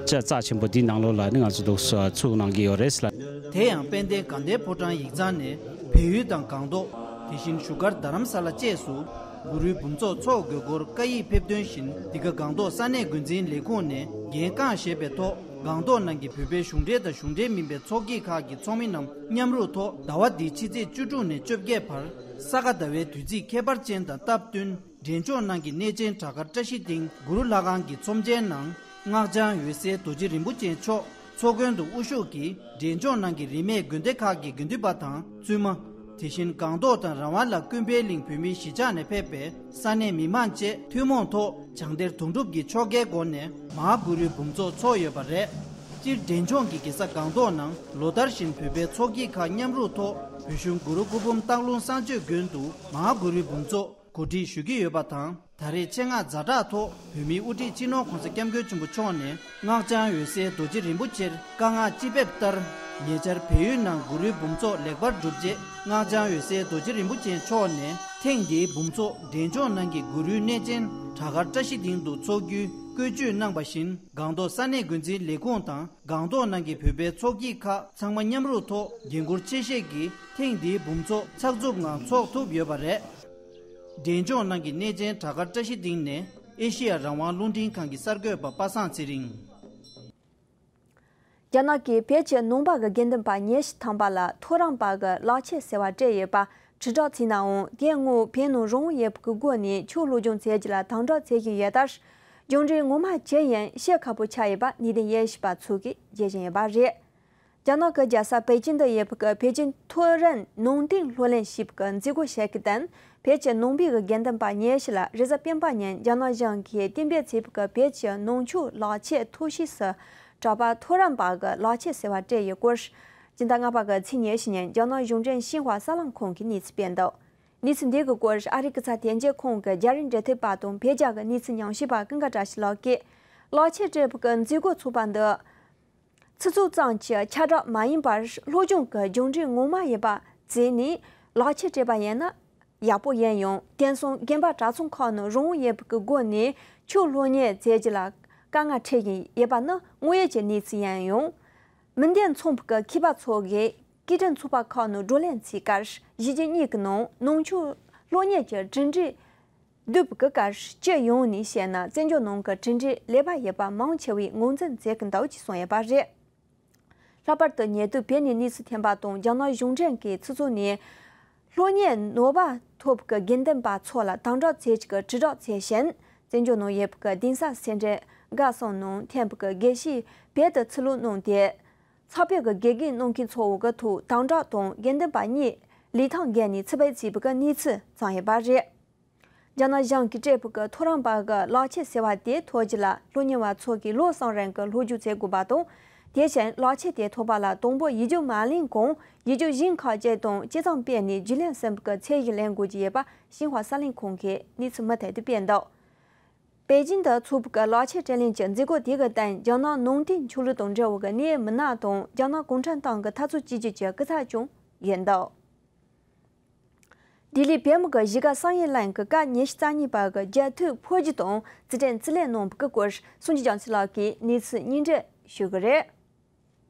ཅིག་རྩ་ཆེན་པོ་འདིའི་ནང་ལོགས་ལ་ཨ་ནི་ང་ཚོ་འདུག་སེ་ཚུགས་གནང་གི་ཡོད་རེད་ལ། དེ་ཡང་དཔལ་ལྡན་དགའ་ལྡན་ཕོ་བྲང་ཡིག་ཚང་ནས་བལ་ཡུལ་དང་སྒང་ཏོག་དེ་བཞིན་བཞུགས་སྒར་རྡ་རམ་ས་ལ་བཅས་སུ་གུ་རུའི་འབུམ་ཚོགས་འཚོགས་དགོས་སྐོར་བཀའ་ཡིག་ཕེབས་དོན་བཞིན། འདི་ག་སྒང་ཏོག་ས་གནས་འགོ་འཛིན་ལས་ཁུངས་ནས་འགན་རྐང་བཞེས་པའི་ཐོག་སྒང་ཏོག་ནང་གི་བོད་པའི་གཞུང་འབྲེལ་དང་གཞུང་འབྲེལ་མིན་པའི་ཚོགས་སྐྱིད་ཁག་གི་ཚོགས་མི་རྣམས་མཉམ་རུབ་ཐོག་ཟླ་བ་འདིའི་ཕྱི་ཚེས་བཅུ་དྲུག་ནས་བཅོ་བརྒྱད་བར་ས་ག་ཟླ་བའི་དུས་ཚིགས་ཁྱད་པར་ཅན་དང་སྟབས་བསྟུན། འབྲས་ལྗོངས་ནང་གི་གནས་ཆེན་བྲག་དཀར་བཀྲ་ཤིས་སྡིངས་གུ་རུ་ལྷ་ཁང་གི་ཚོམས་ཆེན་ནང་། སྔགས་འཆང་འོད་གསལ་རྡོ་རྗེ་རིན་པོ་ཆེ་མཆོག་ཚོགས་མགོན་དུ་དབུ་བཞུགས་ཀྱིས་འབྲས་ལྗོངས་ནང་གི་རིས་མེད་དགོན་སྡེ་ཁག་གི་དགེ་འདུན་པ་དང་བཙུན་མ། དེ་བཞིན་སྒང་ཏོག་དང་རང་དབང་ལ་ཀུན་ཕན་གླིང་བོད་མིའི་གཞིས་ཆགས་ནས་ཕེབས་པའི་ས་གནས་མི་མང་བཅས་ཐུན་མོང་ཐོག་བྱང་གཏེར་དོན་གྲུབ་ཀྱི་ཆོ་གའི་སྒོ་ནས་མ་ཧཱ་གུ་རུའི་འབུམ་ཚོགས་འཚོགས་ཡོད་པ་རེད། སྤྱིར་འབྲས་ལྗོངས་ཀྱི་རྒྱལ་ས་སྒང་ཏོག་ནང་ལོ་ལྟར་བཞིན་བོད་པའི་ཚོགས་སྐྱིད་ཁག་མཉམ་རུབ་ཐོག་བོད་གཞུང་གུ་རུ་སྐུ་འབུམ་སྟག་ལུང་གསང་སྤྱོད་དགོན་དུ་མ་ཧཱ་གུ་རུའི་འབུམ་ཚོགས་གོ་སྒྲིག་ཞུ་གི་ཡོད་པ་དང་། ད་རེས་ཆེད་མངགས་ཛ་དྲག་ཐོག་བོད་མིའི་དབུ་ཁྲིད་སྤྱི་ནོར་༸གོང་ས་༸སྐྱབས་མགོན་ཆེན་པོ་མཆོག་ནས་སྔགས་འཆང་འོད་གསལ་རྡོ་རྗེ་རིན་པོ་ཆེར་བཀའ་མངགས་ཅི་ཕེབས་ལྟར། ཉེ་ཆར་བལ་ཡུལ་ནང་གུ་རུའི་འབུམ་ཚོགས་ལེགས་པར་གྲུབ་རྗེས། སྔགས་འཆང་འོད་གསལ་རྡོ་རྗེ་རིན་པོ་ཆེ་མཆོག་ནས་ཐེངས་འདིའི་འབུམ་ཚོགས་འབྲས་ལྗོངས་ནང་གི་གུ་རུའི་གནས་ཆེན་བྲག་དཀར་བཀྲ་ཤིས་སྡིངས་དུ་འཚོགས་རྒྱུའི་བཀོད་ཇུས་གནང་བ་བཞིན། སྒང་ཏོག་ས་གནས་འགོ་འཛིན་ལས་ཁུངས་དང་སྒང་ཏོག་ནང་གི་བོད་པའི་ཚོགས་སྐྱིད་ཁག་ཚང་མ་མཉམ་རུབ་ཐོག་འགན་འཁུར་ཆེ་བཞེས་ཀྱིས་ཐེངས་འདིའི་འབུམ་ཚོགས་ཚགས་ཚུད་ངང་འཚོགས་ཐུབ་ཡོད་པ་རེད། འབྲས་ལྗོངས་ནང་གི་གནས་ཆེན་བྲག་དཀར་བཀྲ་ཤིས་སྡིངས་ནས་ཨེ་ཤེ་ཡ་རང་དབང་རླུང་འཕྲིན་ཁང་གི་གསར་འགོད་པ་པ་སངས་ཚེ་རིང་། རྒྱ་ནག་གིས་བོད་ཀྱི་ནང་པ་གི་དགེ་འདུན་པ་ཉི་ཤུ་ཐམ་པ་ལ་ཐོ་རངས་པ་གི་ལག་ཁྱེར་ཟེར་བ་སྤྲད་ཡོད་པ་དྲིལ་བསྒྲགས་བྱས་ནའང་། དེའི་སྔོན་བོད་ནང་རང་དབང་ཡོད་པའི་སྒོ་ནས་ཆོས་སློབ་སྦྱོང་བྱེད་རྒྱུ་ལ་དམ་དྲག་བྱེད་བཞིན་ཡོད་ལྟར། རྒྱུ་འབྲས་ངོ་མ་ཇི་ཡིན་ཤེས་ཁག་པོ་ཆགས་ཡོད་པ་གནད་དོན་དབྱེ་ཞིབ་པ་ཚོ་གིས་བརྗོད་བཞིན་ཡོད་པ་རེད། རྒྱ་ནག་གི་རྒྱལ་ས་པེ་ཅིན་དུ་ཡོད་པའི་པེ་ཅིན་ཐོ་རངས་ནང་བསྟན་སློབ་གླིང་ཞེས་པའི་འཛུགས་སྐྲུན་བྱེད་མཁན་བོད་ཀྱི་ནང་པའི་དགེ་འདུན་པ་ཉི་ཤུ་ལ་རེས་གཟའ་སྤེན་པ་ཉིན་རྒྱ་ནག་གཞུང་གིས་གཏན་འབེབས་བྱས་པའི་བོད་ཀྱི་ནང་ཆོས་ལག་ཁྱེར་ཐོ་ཤིས་སུ་གྲགས་པ་ཐོ་རངས་པ་གི་ལག་ཁྱེར་ཟེར་བ་སྤྲད་ཡོད་སྐོར། སྤྱི་ཟླ་ལྔ་པ་གི་ཚེས་ཉི་ཤུ་ཉིན་རྒྱ་ནག་གཞུང་འབྲེལ་ཤིན་ཧྭ་གསར་ལམ་ཁང་གིས་གནས་ཚུལ་སྤེལ་འདུག་གནས་ཚུལ་འདི་གི་སྐོར་ཨ་རིའི་གི་ཚད་དོན་གྱི་ཁུངས་ཀྱི་རྒྱ་རིགས་འབྲེལ་མཐུད་པ་དང་བོད་རྒྱ་གི་གནས་ཚུལ་ཉམས་ཞིབ་པ་ཀུན་དགའ་བཀྲ་ཤིས་ལགས་ཀྱིས། ལག་ཁྱེར་སྤྲད་པའི་འཛུགས་སྐྲུན་ཚོགས་པ་འདི་ཆུ་ཚད་ཙམ་གྱི་ཁྱབ་བསྒྲགས་མ་ཡིན་པར་སློབ་སྦྱོང་གི་རྒྱུ་འབྲས་ངོ་མ་ཡིན་པ་བརྩིས་ནས་ལག་ཁྱེར་སྤྲད་པ་ཡིན་ན་ཡག་པོ་ཡིན་ཡང་། དེང་སང་དགོན་པ་གྲྭ་ཚང་ཁག་ནང་རང་དབང་ཡོད་པའི་སྒོ་ནས་ཆོས་སློབ་གཉེར་མཛད་རྒྱུ་ལ་དཀའ་ངལ་འཕྲད་བཞིན་ཡོད་པ་ནི་དངོས་ཡོད་ཀྱི་གནས་ཚུལ་ཡིན་ཡང་། མི་འདི་མཚུངས་པའི་མཁས་པ་ཚོ་གིས་སྐད་འཕྲིན་ཚོགས་པ་ཁག་ནང་བགྲོ་གླེང་བྱེད་སྐབས་གཞིས་བྱེས་གཉིས་ཀྱི་ནང་ནང་ཆོས་སློབ་གཉེར་གྱི་གྲུབ་འབྲས་བསྡུས་པའི་སྐབས་སྤྱི་ཡོངས་ནས་བཤད་ན་བཙན་བྱོལ་ནང་གི་གྲུབ་འབྲས་ལེགས་པ་ཡོད་པ་མང་ཆེ་བས་ངོས་འཛིན་མཛད་ཀྱི་འདུག་ཅེས་གསུངས་ཡོད་པ་རེད། ལྷག་པར་དུ་ཉེ་དུས་བོད་ནས་གནས་ཚུལ་ཐོན་པ་དང་། རྒྱ་ནག་གཞུང་འབྲེལ་གྱི་ཆུ་ཚོད་ནས་སློབ་གཉེར་ནུས་པ་ཐོབ་ཀྱི་དགེ་འདུན་པ་ཚོ་ལ་དམ་དྲག་བྱེད་ཀྱི་དྲིལ་བསྒྲགས་བྱས་ཤིང་། བཙན་བྱོལ་ནང་ཡོད་པའི་གདན་ས་སེ་འབྲས་དགའ་གསུམ་ནང་ཐོན་པའི་དགེ་བཤེས་བོད་དུ་ཚུར་ལོག་གནང་སྟེ། ཚགས་པར་གྱི་དགེ་རྒན་གནང་མཁན་ཚོ་བོ་གི་ཐོག་དམ་དྲག་དང་དགེ་འདུན་པ་གཉིས་ལུས་ཐེངས་བརྒྱད་ནས་ཚེ་འཕོས་བྱས་པའི་གནས་ཚུལ་བྱུང་ཡོད་པ་རེད། རྒྱ་ནག་གཞུང་གིས་སྤྲད་པའི་ཐོ་རངས་པ་གི་ལག་ཁྱེར་ཟེར་བ་དེ་ཐོབ་རྒྱུ་ལ་སློབ་གཉེར་བ་ཚོ་གིས་ལོ་གསུམ་རིང་གི་སློབ་སྦྱོང་བྱེད་དགོས་པ་དང་། དེ་བཞིན་ལག་ཁྱེར་དེ་ཐོབ་པ་ལ་དང་པོ་ཡིག་རྒྱུགས་མ་ལེན་གོང་ཡིག་རྒྱུགས་གཞན་ཁག་ཅིག་དང་སྤྱི་ཚོགས་སྤེལ་ནས་རྒྱུན་ལས་གསུམ་གྱི་ཚད་གཞི་ལེན་དགོས་ཀྱི་ཡོད་པ་ཤིན་ཧྭ་གསར་ལམ་ཁང་གིས་གནས་ཚུལ་མུ་མཐུད་དུ་སྤེལ་འདུག་པེ་ཅིན་དུ་འཚོགས་པའི་གློག་ཆས་དྲི་ལན་གྱི་མཛད་སྒོ་དེ་གི་སྟེང་རྒྱ་ནག་ནང་བསྟན་ཆོས་ལུགས་དང་འབྲེལ་བའི་གནད་ཡོད་མི་སྣ་དང་རྒྱ་ནག་གུང་ཁྲན་ཏང་གི་འཐབ་རྩོད་བྱེད་རྒྱུ་གི་སྐུ་ཚབ་ཀྱང་ཡིན་འདུག་ལྡི་ལི་བོད་མི་གི་གཞིས་ཀ་བསམ་ཡས་གླིང་གི་སྐབས་ཉི་ཤུ་རྩ་གཉིས་པ་གི་རྒྱལ་དུས་ཕོ་རྒྱུད་དང་རྩིས་ཁྲ་རྩིས་ལེན་གནང་བའི་སྐོར་སངས་རྒྱས་རྒྱ་མཚོ་ལགས་ཀྱིས་གནས་ཚུལ་སྙིང་བསྡུས་ཞུ་གི་རེད།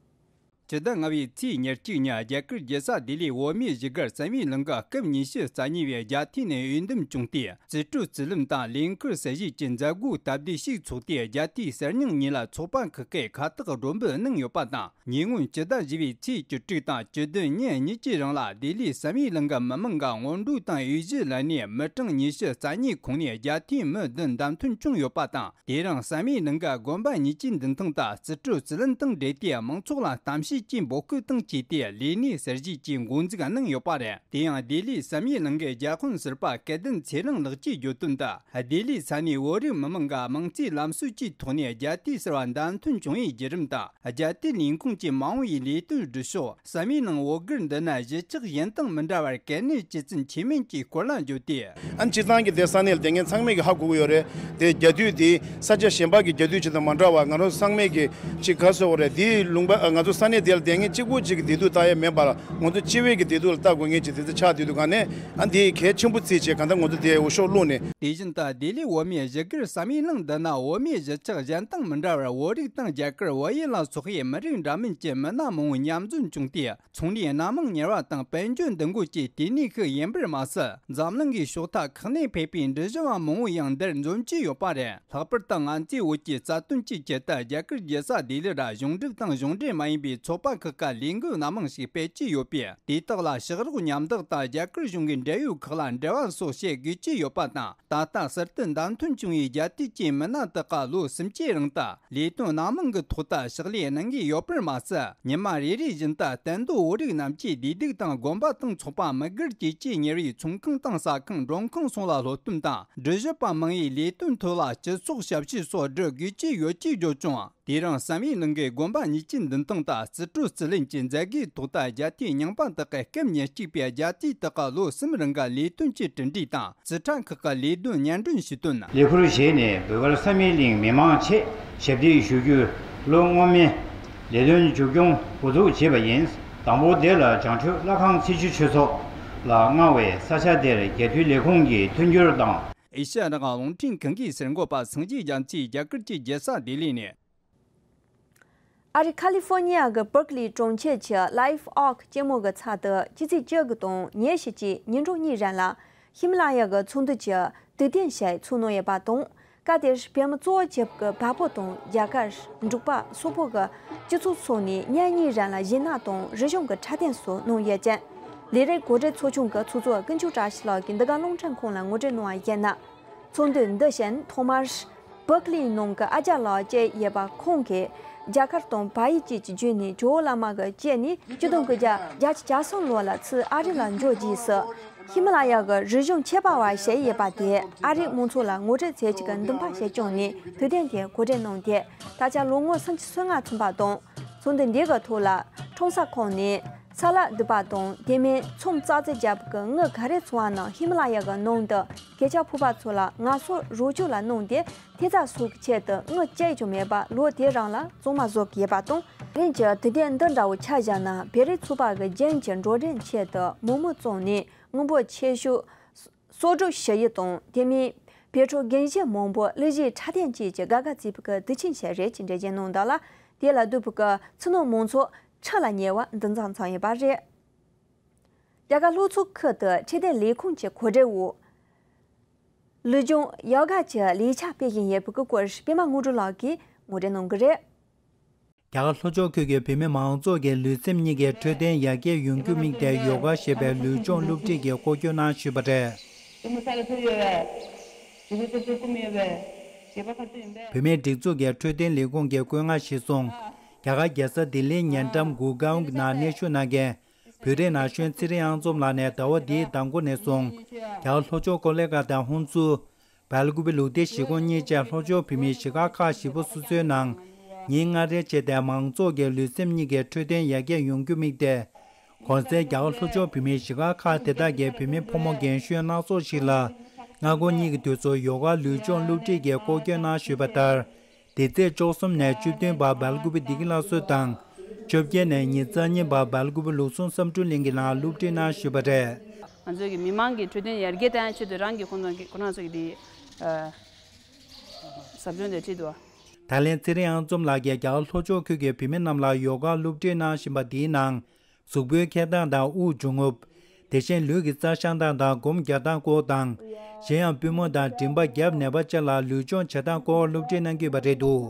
སྤྱི་ཟླ་ལྔ་པའི་ཚེས་ཉེར་གཅིག་ཉིན་རྒྱ་གར་རྒྱལ་ས་ལྡི་ལིའི་བོད་མིའི་གཞིས་སྒར་བསམ་ཡས་གླིང་གི་སྐབས་ཉི་ཤུ་རྩ་གཉིས་པའི་རྒྱལ་དུས་ནས་འོས་འདེམས་བྱུང་སྟེ། རྩིས་སྤྲོད་རྩིས་ལེན་དང་ལས་འཁུར་གསར་བཞེངས་ཀྱི་མཛད་སྒོ་སྟབས་བདེ་ཞིག་ཚོགས་ཏེ། རྒྱལ་དུས་གསར་རྙིང་ཉིན་ལ་ཚོགས་པ་ཁག་གིས་ཁ་བཏགས་སྒྲོམ་སྦུབ་གནང་ཡོད་པ་དང་། ཉེ་སྔོན་སྤྱི་ཟླ་བཞི་པའི་ཚེས་བཅུ་དྲུག་དང་བཅུ་བདུན་ཉིན་གཉིས་ཀྱི་རིང་ལ་ལྡི་ལིའི་བསམ་ཡས་གླིང་གི་མི་མང་གིས་སྔོན་འགྲོ་དང་འོས་གཞི་ལེན་ནས་མི་གྲངས་ཉི་ཤུ་རྩ་གཉིས་ཁོངས་ནས་རྒྱལ་དུས་མི་བདུན་བདམས་ཐོན་བྱུང་ཡོད་པ་དང་། དེ་རིང་བསམ་ཡས་གླིང་གི་དགོན་པ་གཉིས་ཀྱི་མདུན་ཐང་དུ་རྩིས་སྤྲོད་རྩིས་ལེན་དང་འབྲེལ་ཏེ། མང་ཚོགས་ལ་གཏམ་བཤད་ཀྱི་འབོད་སྐུལ་དང་བཅས་ཏེ། ལས་གནས་གསར་བཞེངས་ཀྱི་འགོ་འཛུགས་གནང་ཡོད་པ་རེད། དེ་ཡང་ལྡི་ལིའི་བསམ་ཡས་གླིང་གི་རྒྱལ་དཔོན་ཟུར་པ་སྐལ་ལྡན་ཚེ་རིང་ལགས་ཀྱིས་བརྗོད་དོན་དུ། ལྡི་ལིའི་ས་གནས་བོད་རིགས་མི་མང་གིས་དམངས་གཙོའི་ལམ་སྲོལ་གྱི་ཐོག་ནས་རྒྱལ་དུས་གསར་བ་བདམས་ཐོན་བྱུང་བའི་བརྒྱུད་རིམ་དང་། རྒྱལ་དུས་ལས་ཁུངས་ཀྱི་མ་འོངས་པའི་ལས་དོན་སྒྲུབ་ཕྱོགས། བསམ་ཡས་གླིང་འོག་སྒར་འདི་ན་གཞིས་ཆགས་གཞན་དང་མི་འདྲ་བར་གལ་གནད་ཇི་ཙམ་ཆེ་མིན་གྱི་སྐོར་ལ་བརྗོད་དེ། ཨ་ནི་སྤྱིར་བཏང་གི་དེ་ས་གནས་ལ་བསྡད་མཁན་ཚང་མས་ཀྱི་ཧ་གོ་གི་ཡོད་རེད། དེ་རྒྱལ་དུས་དེ་ས་ཆ་གཞན་པ་གི་རྒྱལ་དུས་ཅིག་དང་མ་འདྲ་བ། ང་རང་ཚང་མས་ཀྱི་ཅིག་ག་ཟེར་དགོས་རེད། དེའི་ལུང་པ་ང་ཚོ་ས་གནས་དེ་ལ་བསྡད་མཁན་གཅིག་པུ་གཅིག་གི་བདེ་སྡུག་ལྟ་ཡ་མེད་པར། ང་ཚོ་སྤྱི་པའི་གི་བདེ་སྡུག་ལ་ལྟ་དགོས་མཁན་ཅིག་དེ་ཚོ་ཆགས་བསྡད་དུས་ག་ནས། ཨ་ནི་དེ་གལ་ཆེན་པོ་བརྩིས་བྱས་གང་ལྟར་ང་ཚོ་དེ་འོས་ཤོག་བླུགས་ནས། དེ་བཞིན་དུ་ལྡི་ལི་བོད་མིའི་གཞིས་སྒར་བསམ་ཡས་གླིང་འདི་ན་བོད་མིའི་གཞིས་ཆགས་གཞན་དང་མི་འདྲ་བར་བོད་རིགས་དང་རྒྱ་གར་བལ་ཡུལ་ལ་སོགས་པའི་མི་རིགས་འདྲ་མིན་གྱི་མི་སྣ་མང་བོ་མཉམ་འཛོམས་བྱུང་སྟེ། ཚོང་ལས་སྣ་མང་གཉེར་བ་དང་དཔལ་འབྱོར་འདུ་འགོད་ཀྱི་ལྟེ་གནས་ཤིག་ཡིན་པར་མ་ཟད། འཛམ་གླིང་གི་ཕྱོགས་མཐའ་ཁག་ནས་ཕེབས་པའི་འབྲི་གཞུང་བ་མང་བོ་ཡང་འདིར་འཛོམས་ཀྱི་ཡོད་པ་རེད། ལྷག་པར་དུ་ང་ཚོའི་བོད་ཀྱི་རྩ་དོན་གྱི་ཆེད་དུ་རྒྱ་གར་རྒྱལ་ས་ལྡི་ལི་ར་གཞུང་འབྲེལ་དང་གཞུང་འབྲེལ་མ་ཡིན་པའི་ཚོགས་པ་ཁག་གི་ལས་འགུལ་སྣ་མང་ཞིག་སྤེལ་གྱི་ཡོད་པས། དེ་དག་ལ་ཕྱག་རོགས་མཉམ་འདེགས་དང་རྒྱ་གར་གཞུང་གི་འབྲེལ་ཡོད་ཁག་ལ་འབྲེལ་བ་སོགས་བྱེད་དགོས་ཀྱི་ཡོད་པ་དང་། ད་ལྟ་གསར་དུ་བདམས་ཐོན་བྱུང་བའི་རྒྱལ་དུས་ཀྱི་མི་སྣ་དག་གིས་ལོ་གསུམ་བཅུའི་རིང་དུ་ལས་དོན་སྣ་མང་གི་ཐོག་ཏུ་ཕྱག་ལས་གནང་གི་ཡོད་པར་མ་ཟད། ཉི་མ་རེ་རེ་བཞིན་དུ་གཏན་སྡོད་བོད་རིགས་རྣམས་ཀྱི་བདེ་སྡུག་དང་། དགོན་པ་དང་ཚོགས་པ་མི་སྒེར་བཅས་ཀྱི་གཉེར་བའི་ཚོང་ཁང་དང་ཟ་ཁང་། མགྲོན་ཁང་སོགས་ལ་སློབ་སྟོན་དང་། འབྲི་གཞུང་བ་མང་བོའི་ལས་དོན་ཐོག་ལ་སྤྱི་ཚོགས་ཞབས་ཞུ་སོགས་སྒྲུབ་དགོས་ཀྱི་ཡོད་ཅེས་བརྗོད་བྱུང་། དེ་རིང་བསམ་ཡས་གླིང་གི་དགོན་པ་གཉིས་ཀྱི་མདུན་ཐང་དུ་རྩིས་སྤྲོད་རྩིས་ལེན་གྱི་མཛད་སྒོའི་ཐོག་ཏུ་རྒྱལ་དུས་རྙིང་པ་དག་གི་སྐབས་ཉེར་གཅིག་པའི་རྒྱལ་དུས་དག་གི་ལོ་གསུམ་རིང་གི་ལས་དོན་གྱི་གྲུབ་འབྲས་དང་། རྩིས་ཁྲ་ཁག་གི་ལས་དོན་སྙན་སྒྲོན་ཞུས་དོན། ལས་ཁུར་བཞེས་ནས་བོད་སྒར་བསམ་ཡས་གླིང་མི་མང་ཆེད་ཞབས་འདེགས་ཞུ་རྒྱུའི་ལོ་སྔོན་མའི་ལས་དོན་མཇུག་སྐྱོང་འགོ་འཛུགས་བྱས་པ་ཡིན། དང་པོ་དེ་ལ་བྱང་ཆུབ་ལྷ་ཁང་ཚེ་ཆུ་ཆོས་ཚོགས་ལ་མངའ་བའི་ས་ཆ་དེར་རྒྱལ་དུས་ལས་ཁུངས་ཀྱི་མཐུན་འགྱུར་དང་། ཨེ་ཤ་ཡ་རང་དབང་རླུང་འཕྲིན་ཁང་གི་གསར་འགོད་པ་སངས་རྒྱས་རྒྱ་མཚོས་རྒྱ་གར་གྱི་རྒྱལ་ས་ལྡི་ལི་ནས། ཨ་རི་ཁ་ལི་ཧྥོ་ནི་ཡ་གི་པར་ཀ་ལི་གྲོང་ཁྱེར་གྱི་ལའིབ་ཨོག་སྐྱེད་མོས་ཀྱི་ཚལ་དུ་ཕྱི་ཚེས་བཅུ་དགུ་དང་ཉེར་བཞི་བཅས་ཉིན་གྲངས་གཉིས་རིང་ལ་ཧི་མ་ལ་ཡ་གི་ཚོགས་འདུ་གྱི་དུས་སྟོན་ཞིག་ཚོགས་གནང་ཡོད་པ་དང་། སྐབས་དེར་བོད་མི་གཙོ་བོ་གྱུར་པའི་བལ་པོ་དང་རྒྱ་གར། འབྲུག་པ་སོག་པོ་གི་སྤྱི་ཚོགས་སོགས་ནས་ཉིན་གཉིས་རིང་ལ་གཞས་སྣ་དང་རིག་གཞུང་གི་འཁྲབ་སྟོན་སོགས་གནང་ཡོད་ཅིང་། ལས་རིགས་གོ་སྒྲིག་ཚོགས་ཆུང་གི་ཚོགས་གཙོ་ཀུན་མཆོག་བཀྲ་ཤིས་ལགས་ཀྱིས་འདི་ག་རླུང་འཕྲིན་ཁང་ལ་ངོ་སྤྲོད་གནང་བ་ཡིན་ན། ཚོགས་འདུ་འདི་བཞིན་ཐོག་མར་པར་ཀ་ལིའི་ནང་གི་ཨ་ཅག་ལགས་བཅས་ཡོད་པ་ཁོང་གིས་རྒྱ་གར་དང་བལ་ཡུལ་བཅས་ཀྱི་བརྒྱུད་ནས་ཇོ་བོ་བླ་མ་གི་སྐྱེས་ནས་ཆིག་སྟོང་དགུ་བརྒྱ་བརྒྱད་ཅུ་གྱ་གསུམ་ལོ་ལ་ཚུར་ཨ་རི་ལ་འབྱོར་རྗེས་སུ། ཧི་མ་ལ་ཡ་གི་རིག་གཞུང་ཁྱད་པར་བ་ཞིག་ཡོད་པ་དེ་ཨ་རིའི་མང་ཚོགས་ལ་ངོ་སྤྲོད་མཛད་རྒྱུ་གི་འདུན་པ་ཞིག་བསྐྱངས་ནས་དུས་སྟོན་དེ་གོ་སྒྲིག་གནང་སྟེ། ད་ཆ་ལོ་ངོ་སུམ་ཅུ་སོ་ལྔ་ཚུན་པ་དང་། ཚོགས་འདུ་འདི་གི་ཐོག་ལ་ཁྲོམ་ས་ཁག་ནས་ས་ལ་འདུས་པ་དང་། དེ་མིན་ཚོང་ཙག་ཙིག་རྒྱག་པའི་དངུལ་ག་རེ་བཙོང་བ་རྣམས་ཧི་མ་ལ་ཡ་གི་ནང་དུ་སྐད་ཆ་ཕོག་པ་ཚོ་ལ་ངལ་གསོ་རོགས་སྐྱོར་ལ་གནང་སྟེ། ཐེབས་རྩ་སོགས་ཀྱི་ཆེད་དུ་དངུལ་གཅིག་ཀྱང་མེད་པར་ལོ་དེ་རང་ལ་བཙོང་མ་བཟོ་གི་ཡོད་པ་དང་། རིམ་གྱིས་དུས་སྟོན་འདི་འདྲ་བོ་ཆ་བཞག་ན་བོད་རིགས་ཚོགས་པ་གི་རྒྱུན་གྱི་འགྲོ་གྲོན་ཆེད་དུ་མི་མང་བཙོང་ནས་དངོས་པོ་ཆེ་ཤོས་གསོག་སྒྲུབ་ཞུ་ཡུལ་དང་། དེ་མིན་བོད་ཕྲུག་རྒན་གཞོན་མང་པོ་གླུ་གཞས་འཁྲབ་སྟོན་བཅས་ཀྱི་དགའ་དགའ་བརྩི་བའི་དུས་ཆེན་ཞིག་རེད་ཅེས་འགྲེལ་བརྗོད་གནང་འདུག་ལ། དེ་ལ་འདུས་པའི་ཚོགས་མི་མང་ཚོགས་ཁྲི་ལ་ཉེ་བ་འདུ་འཛོམས་ཚོགས་ཡོད་པ་རེད། རྒྱ་གར་ལྷོ་ཕྱོགས་ཁུལ་དུ་འཕྲོད་བསྟེན་ལས་ཁུངས་ཀྱི་གོ་སྒྲིག་འོག་ལུས་སྦྱོང་ཡོ་ག་གི་ལས་འཆར་སྤེལ་བཞིན་ཡོད་པའི་སྐོར་པད་མ་དངོས་གྲུབ་ལགས་ཀྱིས་ངོ་སྤྲོད་གནང་གི་རེད། རྒྱ་གར་ལྷོ་ཕྱོགས་ཁུལ་གྱི་བོད་མི་མང་ཚོགས་ཀྱི་ལུས་སེམས་གཉིས་ཀའི་འཕྲོད་བསྟེན་ཡར་རྒྱས་ཡོང་རྒྱུ་དམིགས་ཏེ་ཡོ་ག་ཞེས་པའི་ལུས་སྦྱོང་སློབ་ཁྲིད་ཀྱི་སྐོར་སྐྱོད་གནང་ཞུས་པ་རེད། བོད་མིའི་སྒྲིག་འཛུགས་ཀྱི་འཕྲོད་བསྟེན་ལས་ཁུངས་ཀྱིས་བཀོད་མངགས་གཞིར་བཟུང་། རྒྱ་གར་རྒྱལ་ས་ལྡི་ལིའི་ཉེ་འགྲམ་གུར་གའོན་གྱི་ནང་གནས་བཞུགས་གནང་མཁན། བོད་རིགས་ན་གཞོན་ཚེ་རིང་དབྱངས་འཛོམས་ལགས་ནས་ཟླ་བ་འདིའི་ཟླ་མགོ་ནས་བཟུང་། རྒྱ་གར་ལྷོ་ཕྱོགས་ཀོ་ལི་གྷལ་དང་ཧུན་སུར། སྦེལ་ཀུ་པེ། ལུགས་བདེ་གཞིས་ཁོངས་གཉིས་བཅས་ལྷོ་ཕྱོགས་བོད་མིའི་གཞིས་ཁག་ཁག་བཞི་པོ་སོ་སོའི་ནང་། ཉིན་ལྔ་རེའི་ཆེད་དུ་མང་ཚོགས་ཀྱི་ལུས་སེམས་གཉིས་ཀའི་འཕྲོད་བསྟེན་ཡར་རྒྱས་ཡོང་རྒྱུ་དམིགས་ཏེ། གོང་གསལ་རྒྱ་གར་ལྷོ་ཕྱོགས་བོད་མིའི་གཞིས་ཁག་ཁག་དེ་དག་གི་བོད་མི་ཕོ་མོ་རྒན་གཞོན་སྣ་ཚོགས་ཤིག་ལ། སྔ་དགོང་གཉིས་ཀྱི་དུས་སུ་ཡོ་ག་ལུས་སྦྱོང་སློབ་ཁྲིད་ཀྱི་སྐོར་སྐྱོད་གནང་ཞུས་པ་ལྟར། འདི་ཚེས་བཅུ་གསུམ་ནས་བཅུ་བདུན་བར་སྦེལ་ཀོབ་བདེ་སྐྱིད་སླར་གསོ་དང་། བཅོ་བརྒྱད་ནས་ཉི་ཤུ་རྩ་གཉིས་བར་སྦེལ་ཀོབ་ལུགས་ཟུང་བསམ་འགྲུབ་གླིང་གི་ནང་སློབ་ཁྲིད་གནང་ཞུས་པ་རེད། ང་ཚོའི་གི་མི་མང་གི་འཕྲོད་བསྟེན་ཡར་རྒྱས་གཏོང་ཡ་ཆེད་དུ་རང་གི་ཁོང་ཚོ་གི་ཁོ་རང་ཚོ་གི་དེ་ཨ་ཟབ་སྦྱོང་དེ་ཁྲིད་འདུག་ད་ལན་ཚེ་རིང་ཨང་འཛོམས་ལགས་ཀྱིས་རྒྱ་གར་ལྷོ་ཕྱོགས་ཁུལ་གྱི་བུད་མེད་རྣམས་ལ་ཡོ་ག་སློབ་ཁྲིད་གནང་བཞིན་པ་འདིའི་ནང་། གཟུགས་པོའི་འཁྱེར་སྟངས་དང་དབུགས་འབྱུང་རྔུབ། དེ་བཞིན་ལུས་ཀྱི་རྩལ་བཤམས་སྟངས་དང་སྒོམ་རྒྱག་སྟངས་སྐོར་དང་། གཞན་ཡང་པུས་མོ་དང་མགྲིན་པ་རྒྱབ་ནད་པ་བཅས་ལ་ལུས་སྦྱོང་བྱེད་སྟངས་སྐོར་སློབ་ཁྲིད་གནང་གི་ཡོད་པ་རེད་འདུག་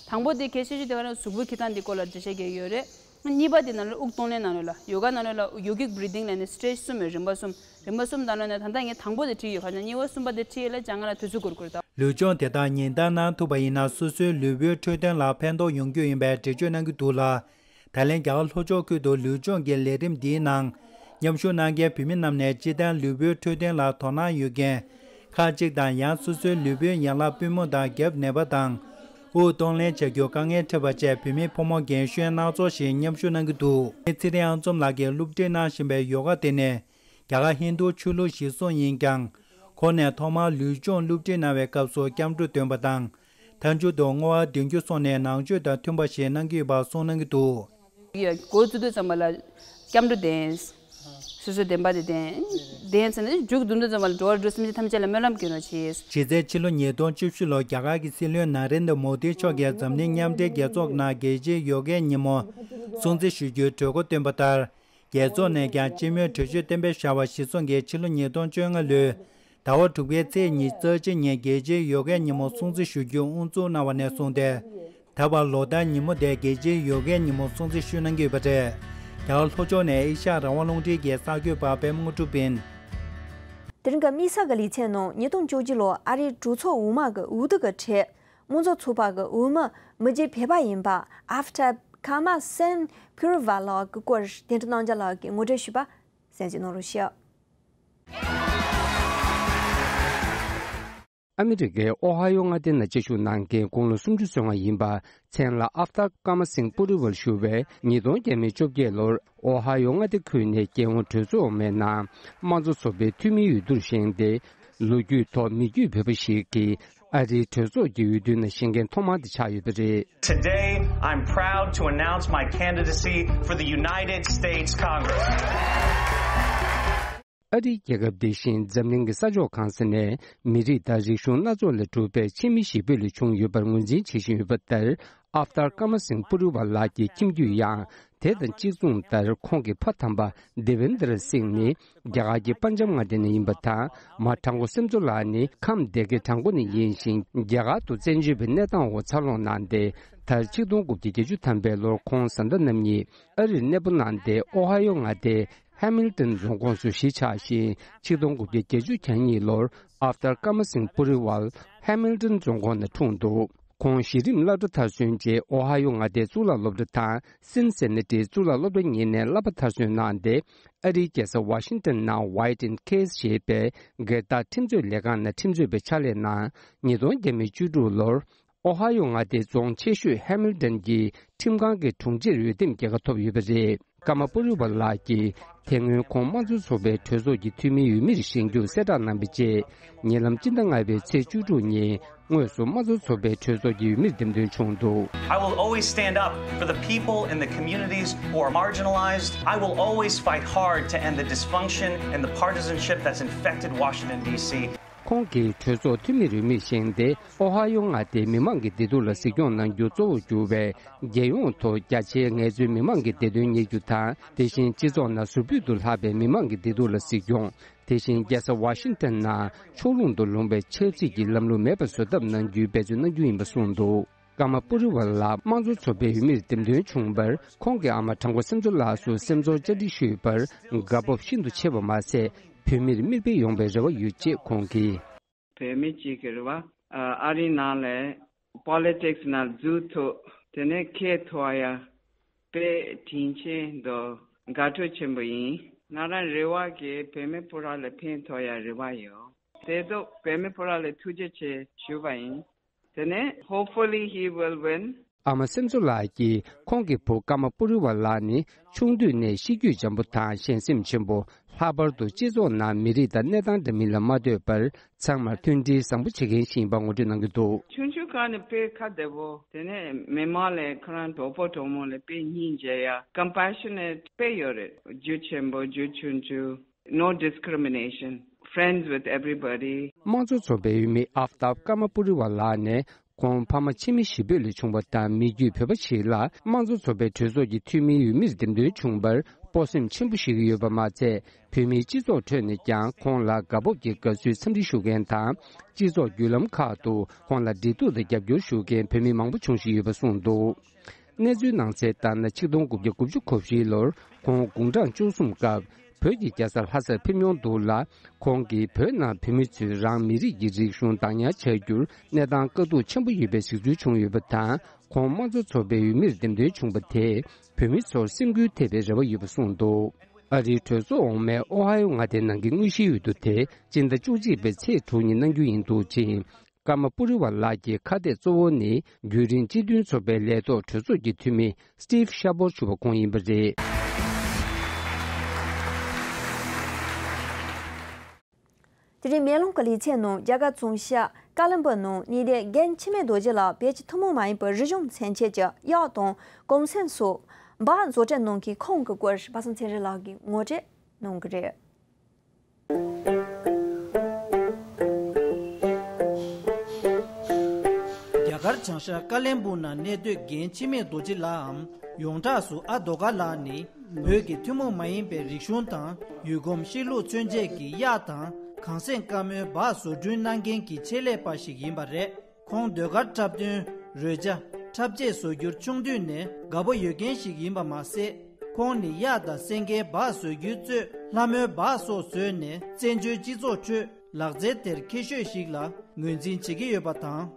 དང་པོ་དེ་གལ་ཆེ་ཤོས་དེ་ག་ནས་གཟུགས་པོའི་འཁྱེར་སྟངས་དེ་སྐོར་ལ་འགྲེལ་བཤད་རྒྱག་གི་ཡོད་རེད། གཉིས་པ་དེ་ནང་ལོགས་དབུགས་གཏོང་ལེན་ནང་ལོགས་ལ་ཡོ་ག་ནང་ལོགས་ལ་yogic breathing ལབ་ནས་stage གསུམ་ཡོད། རིམ་པ་གསུམ། རིམ་པ་གསུམ་དང་ལོགས་ནས་ད་ལྟ་ངས་དང་པོ་དེ་བྲིས་ཡོད། ཁ་ན་གཉིས་པ་གསུམ་པ་དེ་བྲིས་ཡོད་ལ་སྦྱང་ག་ལ་དུས་ཚོད་འགོར་འགོར་ད། ལུས་སྦྱོང་དེ་དག་ཉིན་ལྟར་གནང་ཐུབ་པ་ཡིན་ན་སོ་སོའི་ལུས་པོའི་འཕྲོད་བསྟེན་ལ་ཕན་ཐོགས་ཡོང་རྒྱུ་ཡིན་པའི་འགྲེལ་བརྗོད་གནང་གི་འདུག་ལ། ད་ལན་རྒྱ་གར་ལྷོ་ཕྱོགས་ཁུལ་དུ་ལུས་སྦྱོང་གི་ལས་རིམ་འདིའི་ནང་མཉམ་ཞུགས་གནང་མཁན་བུད་མེད་རྣམས་ནས་སྤྱིར་བཏང་ལུས་པོའི་འཕྲོད་བསྟེན་ལ་དོ་སྣང་ཡོད་མཁན་ཁག་ཅིག་དང་། ཡང་སོ་སོའི་ལུས་པོའི་ཡན་ལག་པུས་མོ་དང་རྒྱབ་ནད་པ་དང་། དབུགས་གཏོང་ལེན་བྱ་རྒྱུར་དཀའ་ངལ་འཕྲད་པ་བཅས་བུད་མེད་ཕོ་མོ་རྒན་གཞོན་སྣ་ཚོགས་ཤིག་མཉམ་ཞུགས་གནང་གི་འདུག་ཚེ་རིང་ཨང་འཛོམས་ལགས་ཀྱིས་སློབ་ཁྲིད་གནང་བཞིན་པའི་ཡོ་ག་དེ་ནི། རྒྱ་གར་ཧིན་རྡུ་ཆོས་ལུགས་གཞིར་བཟུང་ཡིན་ཀྱང་། ཁོང་ནས་ཐོག་མར་ལུས་སྦྱོང་སློབ་ཁྲིད་གནང་བའི་སྐབས་སུ་སྐྱབས་འགྲོ་འདོན་པ་དང་། མཐའ་མཇུག་ཏུ་བསྔོ་བ་འདོན་རྒྱུ་སོགས་ནས་ནང་ཆོས་དང་མཐུན་པ་ཞིག་གནང་གི་ཡོད་པ་གསུངས་གནང་གི་འདུག་འགོ་བཙུགས་དུས་ཙམ་པ་ལ་སྐྱབས་འགྲོ་འདོན། སོ་སོའི་བདེན་པ་དེ་འདོན། འདོན་ཚར་ནས་མཇུག་བསྡུ་དུས་ཙམ་པ་ལ་འགྲོ་བ་རིགས་དྲུག་སེམས་ཅན་ཐམས་ཅད་ལ་སྨོན་ལམ་སྐྱོན་རོགས་གྱིས། ཕྱི་ཚེས་ཕྱི་ལོ་ཉིས་སྟོང་བཅུ་བཞི་ལོར་རྒྱ་གར་གྱི་སྲིད་བློན་ན་རེན་དྲ་མོ་དི་མཆོག་གིས་འཛམ་གླིང་མཉམ་འབྲེལ་རྒྱལ་ཚོགས་ནང་རྒྱལ་སྤྱིའི་ཡོ་གའི་ཉིན་མོ་སྲུང་བརྩི་ཞུ་རྒྱུའི་གྲོས་འགོ་བཏོན་པ་ལྟར། རྒྱལ་ཚོགས་ནས་ཀྱང་སྤྱི་མོས་གྲོས་ཆོད་གཏན་འབེབས་བྱས་པ་གཞིར་བཟུང་གིས་ཕྱི་ལོ་ཉིས་སྟོང་བཅོ་ལྔ་ལོའི་ཟླ་བ་དྲུག་པའི་ཚེས་ཉི་ཤུ་རྩ་གཅིག་ཉིན་རྒྱལ་སྤྱིའི་ཡོ་གའི་ཉིན་མོ་སྲུང་བརྩི་ཞུ་རྒྱུ་དབུ་འཛུགས་གནང་བ་ནས་བཟུང་སྟེ། ད་བར་ལོ་ལྟར་ཉིན་མོ་དེ་རྒྱལ་སྤྱིའི་ཡོ་གའི་ཉིན་མོ་སྲུང་བརྩི་ཞུ་གནང་གི་ཡོད་པ་རེད། རྒྱ་གར་ལྷོ་ཕྱོགས་ནས་ཨེ་ཤ་ཡ་རང་དབང་རླུང་འཕྲིན་གྱི་གསར་འགོད་པ་པད་མ་དངོས་གྲུབ་ཡིན། དེ་རིང་གི་དམིགས་བསལ་གྱི་ལེ་ཚན་ནང་ཉིས་སྟོང་བཅུ་གཅིག་ལོར་ཨ་རིའི་གྲོས་ཚོགས་འོག་མ་གི་འོས་བསྡུ་གི་གྲས་དམངས་གཙོ་ཚོགས་པ་གི་འོས་མི་མི་རྗེ་བོད་པ་ཡིན་པ་Aftab Kama Singh Puriwal ལགས་ཀྱི་སྐོར་གདན་འདྲེན་གནང་རྒྱུ་ལགས་ཀྱིས་ངོ་སྤྲོད་ཞུས་པ་གསན་གཟིགས་གནང་རོགས་ཞུ། ཨ་མི་རི་ཀའི་ཨོ་ཧ་ཡོ་མངའ་སྡེ་ནང་སྐྱེ་བཞུགས་གནང་མཁན་དགུང་ལོ་སུམ་ཅུ་སོན་མཁན་ཡིན་པ་མཚན་ལ་Aftab Kama Singh Puriwal ཞུ་བས་ཉིས་སྟོང་བརྒྱ་མེད་བཅོ་བརྒྱད་ལོར་ཨོ་ཧ་ཡོ་མངའ་སྡེ་ཁུལ་ནས་རྒྱལ་ཡོངས་གྲོས་ཚོགས་འོག་མའི་ནང་དམངས་གཙོ་ཚོགས་པའི་འཐུས་མིའི་འོས་བསྡུར་བཞེངས་ཏེ། ལོ་རྒྱུས་ཐོག་མི་རྒྱུད་བོད་པ་ཞིག་གིས་ཨ་རིའི་གྲོས་ཚོགས་ཀྱི་འོས་བསྡུའི་ནང་བཞེངས་མཁན་ཐོག་མ་དེ་ཆགས་ཡོད་པ་རེད། Today, I'm proud to announce my candidacy for the United States Congress. ཨ་རིའི་རྒྱལ་ཁབ་དེ་བཞིན་འཛམ་གླིང་གི་ས་ཕྱོགས་གང་ས་ནས་མི་རིགས་དང་རིག་གཞུང་སྣ་ཚོགས་ལས་གྲུབ་པའི་ཕྱི་མི་ཞིག་བོད་ལ་བྱུང་ཡོད་པར་ངོས་འཛིན་བྱེད་བཞིན་ཡོད་པ་ལྟར། Aftab Kama Singh Puriwal ལགས་ཀྱི་ཁྱིམ་རྒྱུད་ཡང་དེ་དང་གཅིག་མཚུངས་ལྟར། ཁོང་གི་ཕ་དམ་པ་Devendra Singh ནི་རྒྱ་གར་གྱི་པན་ཇབ་མངའ་སྡེ་ནས་ཡིན་པ་དང་། མ་ཁྲང་ཀོ་སེམས་མཚོ་ལགས་ནི་ཁམས་སྡེ་དགེ་བྲག་འགོ་ནས་ཡིན་ཞིང་། རྒྱ་གར་དུ་བཙན་བྱོལ་བའི་གནས་སྟངས་འོག་འཚར་ལོངས་གནང་སྟེ། མཐར་ཆིག་སྟོང་དགུ་བརྒྱ་བརྒྱད་ཅུ་ཐམ་པའི་ལོར་ཁོང་བཟའ་ཟླ་རྣམ་གཉིས་ཨ་རིར་གནས་སྤོ་གནང་སྟེ། ཨོ་ཧ་ཡོ་མངའ་སྡེའི་ཧེ་མིལ་ཏོན་རྫོང་ཁོངས་སུ་གཞིས་ཆགས་ཤིང་། ཆིག་སྟོང་དགུ་བརྒྱ་བརྒྱད་ཅུ་གྱ་གཉིས་ལོར་Aftab Kama Singh Puriwal ཧེ་མིལ་ཏོན་རྫོང་ཁོངས་ནས་འཁྲུངས་འདུག་ཁོང་གཞི་རིམ་སློབ་གྲྭ་མཐར་སོན་རྗེས། ཨོ་ཧ་ཡོ་མངའ་སྡེའི་གཙུག་ལག་སློབ་གྲྭ་དང་སིན་སེ་ན་ཏིའི་གཙུག་ལག་སློབ་གྲྭ་གཉིས་ནས་བསླབ་པ་མཐར་སོན་གནང་སྟེ། ཨ་རིའི་རྒྱལ་ས་ཝ་ཤིང་ཏོན་ནང་White and Case ཞེས་པའི་སྒེར་བདག་ཁྲིམས་རྩོད་ལས་ཁང་ནང་ཁྲིམས་རྩོད་པའི་ཕྱག་ལས་གནང་། ཉིས་སྟོང་བརྒྱ་མེད་བཅུ་དྲུག་ལོར་ཨོ་ཧ་ཡོ་མངའ་སྡེའི་རྫོང་ཆེ་ཤོས་ཧེ་མིལ་ཏོན་གྱི་ཁྲིམས་ཁང་གི་དྲུང་ཆེར་འོས་འདེམས་རྒྱལ་ཁ་ཐོབ་ཡོད་པ་རེད། ཀརྨ་པུ་རི་ཝལ་ལགས་ཀྱིས་དེ་སྔོན་ཁོང་དམངས་གཙོ་ཚོགས་པའི་གྲོས་ཚོགས་ཀྱི་འཐུས་མིའི་འོས་མིར་བཞེངས་རྒྱུར་གསལ་བསྒྲགས་གནང་བའི་རྗེས། ཉེ་ལམ་སྤྱི་ཟླ་ལྔ་པའི་ཚེས་བཅུ་དྲུག་ཉིན་དངོས་སུ་དམངས་གཙོ་ཚོགས་པའི་གྲོས་ཚོགས་ཀྱི་འོས་མིར་འདེམས་ཐོན་བྱུང་འདུག I will always stand up for the people and the communities who are marginalized. I will always fight hard to end the dysfunction and the partisanship that's infected Washington, D C. ཁོང་གིས་གྲོས་ཚོགས་འཐུས་མིར་འོས་མིར་བཞེངས་ཏེ། ཨོ་ཧ་ཡོ་མངའ་སྡེའི་མི་མང་གི་བདེ་སྡུག་ལ་གཟིགས་སྐྱོང་གནང་རྒྱུ་གཙོ་བོར་གྱུར་བའི་རྒྱལ་ཡོངས་ཐོག་རྒྱ་ཆེའི་ངལ་རྩོལ་མི་མང་གི་བདེ་དོན་གཉེར་རྒྱུ་དང་། དེ་བཞིན་སྤྱི་ཚོགས་ནང་ཟུར་ཕུད་དུ་ལྷག་པའི་མི་མང་གི་བདེ་སྡུག་ལ་གཟིགས་སྐྱོང་། དེ་བཞིན་རྒྱལ་ས་ཝ་ཤིང་ཏོན་ནང་ཕྱོགས་ལྷུང་དུ་ལྷུང་བའི་ཆབ་སྲིད་ཀྱི་ལམ་ལུགས་མེད་པ་བཟོ་ཐབས་གནང་རྒྱུའི་འབད་བརྩོན་གནང་རྒྱུ་ཡིན་པ་གསུངས་འདུག་ཀརྨ་པུ་རི་ཝལ་ལགས་དམངས་གཙོ་ཚོགས་པའི་འོས་མིར་འདེམས་ཐོན་བྱུང་བར། ཁོང་གི་ཨ་མ་ཁྲང་ཀོ་སེམས་གཙོ་ལགས་སུ་སེམས་ཚོར་བཅར་འདྲི་ཞུས་པར། དགའ་སྤོབས་ཤིན་ཏུ་ཆེ་བ་མ་ཟད། བོད་མིར་མིག་དཔེ་ཡོང་བའི་རེ་བ་ཡོད་ཅེས་ཁོང་གིས། བོད་མི་གཅིག་གི་རེ་བ། ཨ་རིའི་ནང་ལ་པོ་ལི་ཊིག་སི་ནང་འཛུལ་ཐུབ། དེ་ནས་ཁེ་ཐོག་ཡ་དཔེ་དྲིན་ཆེན་དང་དགའ་སྤྲོ་ཆེན་པོ་ཡིན། ང་རང་རེ་བ་གི་བོད་མི་སྤུ་ར་ལ་ཕན་ཐོགས་ཡ་རེ་བ་ཡོད། དེ་ཚོ་བོད་མི་སྤུ་ར་ལ་ཐུགས་རྗེ་ཆེ་ཞུ་བ་ཡིན། དེ་ནས་hopefully he will win. ཨ་མ་སེམས་གཙོ་ལགས་ཀྱིས་ཁོང་གི་བུ་ཀརྨ་པུ་རི་ཝལ་ལགས་ནི་ཆུང་དུས་ནས་གཤིས་རྒྱུད་འཇམ་པོ་དང་གཞན་སེམས་ཆེན་པོ། ལྷག་པར་དུ་སྤྱི་ཚོགས་ནང་མི་རིགས་དང་གནས་སྟངས་འདྲ་མིན་ལ་མ་ལྟོས་པར་ཚང་མར་མཐུན་སྒྲིལ་བཟང་པོ་བྱེད་མཁན་ཞིག་ཡིན་པ་ངོ་སྤྲོད་གནང་གི་འདུག། ཆུང་ཆུང་སྒང་ནས་དཔེ་ཁ་བདེ་པོ། དེ་ནས་མི་མང་ལ་ཁོ་རང་གྲོགས་པོ་གྲོགས་མོ་ལ་དཔེ་སྙིང་རྗེ་ཡ། ཀམ་པེ་ཤ་ནེཊ་དཔེ་ཡོད་རེད། རྒྱུ་ཆེན་པོ་རྒྱུ་ཆུང་ཆུང་། No discrimination. Friends with everybody. དམངས་གཙོ་ཚོགས་པའི་འོས་མི་ཨབ་ཏབ་ཀརྨ་པུ་རི་ཝ་ལགས་ནས་ཁོང་ཕ་མ་ཕྱི་མི་གཞིས་སྤོས་ལས་བྱུང་བ་དང་མི་རྒྱུད་བོད་པ་ཞིག་ལ་དམངས་གཙོ་ཚོགས་པའི་གྲོས་ཚོགས་ཀྱི་འཐུས་མིའི་འོས་མིར་འདེམས་ཐོན་བྱུང་བར་སྤོབས་སེམས་ཆེན་པོ་ཞིག་ཡོད་པ་མ་ཚད། བོད་མིའི་སྤྱི་ཚོགས་ཁྲོད་ནས་ཀྱང་ཁོང་ལ་དགའ་སྤོབས་ཀྱི་དགའ་བསུའི་འཚམས་འདྲི་ཞུ་མཁན་དང་། སྤྱི་ཚོགས་བརྒྱུད་ལམ་ཁག་ཏུ་ཁོང་ལ་འབྲེལ་གཏུག་དང་རྒྱབ་སྐྱོར་ཞུ་མཁན་བོད་མི་མང་པོ་བྱུང་བཞིན་ཡོད་པ་གསུངས་འདུག། གནས་ཚུལ་ནང་གསལ་ལྟར་ན། ཆིག་སྟོང་དགུ་བརྒྱ་དགུ་བཅུ་གོ་བཞིའི་ལོར་ཁོང་དགུང་གྲངས་བཅུ་གསུམ་སྐབས་བོད་ཀྱི་རྒྱལ་ས་ལྷ་སར་ཕེབས་མྱོང་འདུག་ལ། ཁོང་གིས་བོད་ནང་བོད་མི་ཚོས་རང་མི་རིགས་ཀྱི་རིག་གཞུང་བདག་ཉར་བྱ་རྒྱུར་གནས་སྟངས་དཀའ་སྡུག་ཆེན་པོ་ཡོད་པའི་གཟིགས་ཚུལ་བྱུང་ཡོད་པ་དང་། ཁོང་དམངས་གཙོ་ཚོགས་པའི་འོས་མིར་འདེམས་ཐོན་བྱུང་བ་དེས་བོད་མི་ཚོར་སེམས་འགུལ་ཐེབས་པའི་རེ་བ་ཡོད་པ་གསུངས་འདུག། ཨ་རིའི་གྲོས་ཚོགས་འོག་མའི་ཨོ་ཧའི་ཡོ་མངའ་སྡེའི་ནང་གི་དངོས་གཞིའི་འོས་བསྡུ་དེ་སྤྱི་ཟླ་བཅུ་གཅིག་པའི་ཚེས་དྲུག་ཉིན་གནང་རྒྱུ་ཡིན་འདུག་ཅིང་། ཀརྨ་པུ་རི་ཝ་ལགས་ཀྱི་ཁ་གཏད་གཙོ་བོ་ནི་རྒྱུན་རིང་སྤྱི་མཐུན་ཚོགས་པའི་ལས་ཐོག་གྲོས་ཚོགས་ཀྱི་འཐུས་མི་སི་ཊིབ་ཤ་པོར་ཞུ་བ་ཁོང་ཡིན་པ་རེད། དེ་རིང་མེ་ལོང་གི་ལེ་ཚན་ནང་རྒྱ་གར་བྱང་ཤར་ཀ་ལོན་སྦུག་ནང་གནས་སྡོད་རྒན་འཆི་མེད་རྡོ་རྗེ་ལགས་བོད་ཀྱི་ཐུན་མོང་མ་ཡིན་པའི་རིག་གཞུང་མཚོན་བྱེད་ཀྱི་གཡག་དང་གོང་ཚད་སོགས་སྦག་བཟོ་གྲྭའི་ནང་གི་ཁང་གི་སྐོར་པ་སངས་ཚེ་རིང་ལགས་ཀྱིས་ངོ་སྤྲོད་གནང་གི་རེད། རྒྱ་གར་བྱང་ཤར་ཀ་ལོན་སྦུག་ནང་གནས་སྡོད་རྒན་འཆི་མེད་རྡོ་རྗེ་ལགས་འམ་ཡོངས་གྲགས་སུ་ཨ་རྡོ་དཀར་ལགས་ནི་བོད་ཀྱི་ཐུན་མོང་མ་ཡིན་པའི་རིག་གཞུང་དང་ཡུལ་གོམས་གཤིས་ལུགས་མཚོན་བྱེད་ཀྱི་གཡག་དང་གངས་སེང་དཀར་མོའི་སྦག་བཟོ་སྐྲུན་གནང་མཁན་གྱི་ཆེད་ལས་པ་ཞིག་ཡིན་པ་རེད། ཁོང་ཟློས་གར་འཁྲབ་སྟོན། རོལ་ཆ། འཁྲབ་ཆས་བཟོ་རྒྱུར་ཆུང་དུས་ནས་དགའ་པོ་ཡོད་མཁན་ཞིག་ཡིན་པ་མ་ཟད། ཁོང་ནི་གཡག་དང་སེང་གེའི་སྦག་བཟོ་རྒྱུའི་གཙོས་ལྷ་མོའི་སྦག་སོགས་བཟོས་ནས་བཙན་བྱོལ་སྤྱི་ཚོགས་ཁྲོད་ལག་རྩལ་དེར་མཁས་ཤོས་ཤིག་ལ་ངོས་འཛིན་བྱེད་ཀྱི་ཡོད་པ་དང་།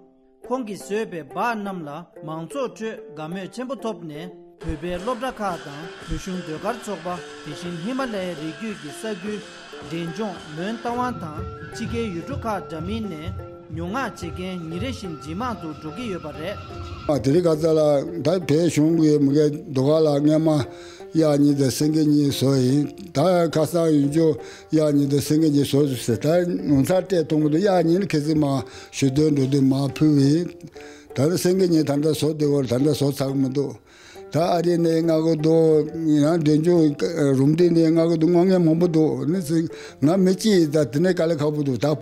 ཁོང་གིས་བཟོས་པའི་སྦག་རྣམས་ལ་མང་ཚོགས་ཁྲོད་དགའ་མོས་ཆེན་པོ་ཐོབ་ནས། བོད་པའི་སློབ་གྲྭ་ཁག་དང་བོད་གཞུང་ཟློས་གར་ཚོགས་པ། དེ་བཞིན་ཧི་མ་ལ་ཡའི་རི་རྒྱུད་ཀྱི་ས་ཁུལ། འབྲས་ལྗོངས། མོན་རྟ་དབང་དང་ཕྱི་རྒྱལ་ཡུལ་གྲུ་ཁག་འདྲ་མིན་ནས་ཉུང་ངག་བྱེད་མཁན་ཉིན་རེ་བཞིན་ཇེ་མང་དུ་འགྲོ་གི་ཡོད་པ་རེད། ཨ་དེ་རིང་ཁ་སང་ལ་ད་བོད་གཞུང་གི་མི་སྒེར་ཟློས་གར་ལ་སྔས་མ་གཡག་གཉིས་དང་སེང་གེ་གཉིས་བཟོས་ཡིན། ད་ཁ་སང་ཡུན་ཅུ་གཡག་གཉིས་དང་སེང་གེ་གཉིས་བཟོས་ཟེར། ད་ངོ་མཚར་སྤྲད་གཏོང་གི་འདུག། གཡག་གཉིས་ནི་ཁ་སང་མ་ཞོ་སྟོན་འགྲོ་དུས་མ་ཕུལ་བ་ཡིན། ད་ནི་སེང་གེ་གཉིས་ད་ལྟ་བཟོ་བདེ་བོར་ད་ལྟ་བཟོ་ཚར་གི་མི་འདུག། ད་ཨ་རི་ནས་མངགས་གི་འདུག། ཡང་འབྲས་ལྗོངས་རུམ་བཏེགས་ནས་མངགས་གི་འདུག། མངགས་མཁན་མང་པོ་འདུག། ནི་ཚིག་ང་མི་གཅིག་ཡིན། ད་དེ་ནས་དཀའ་ལས་ཁག་པོ་འདུག་ད།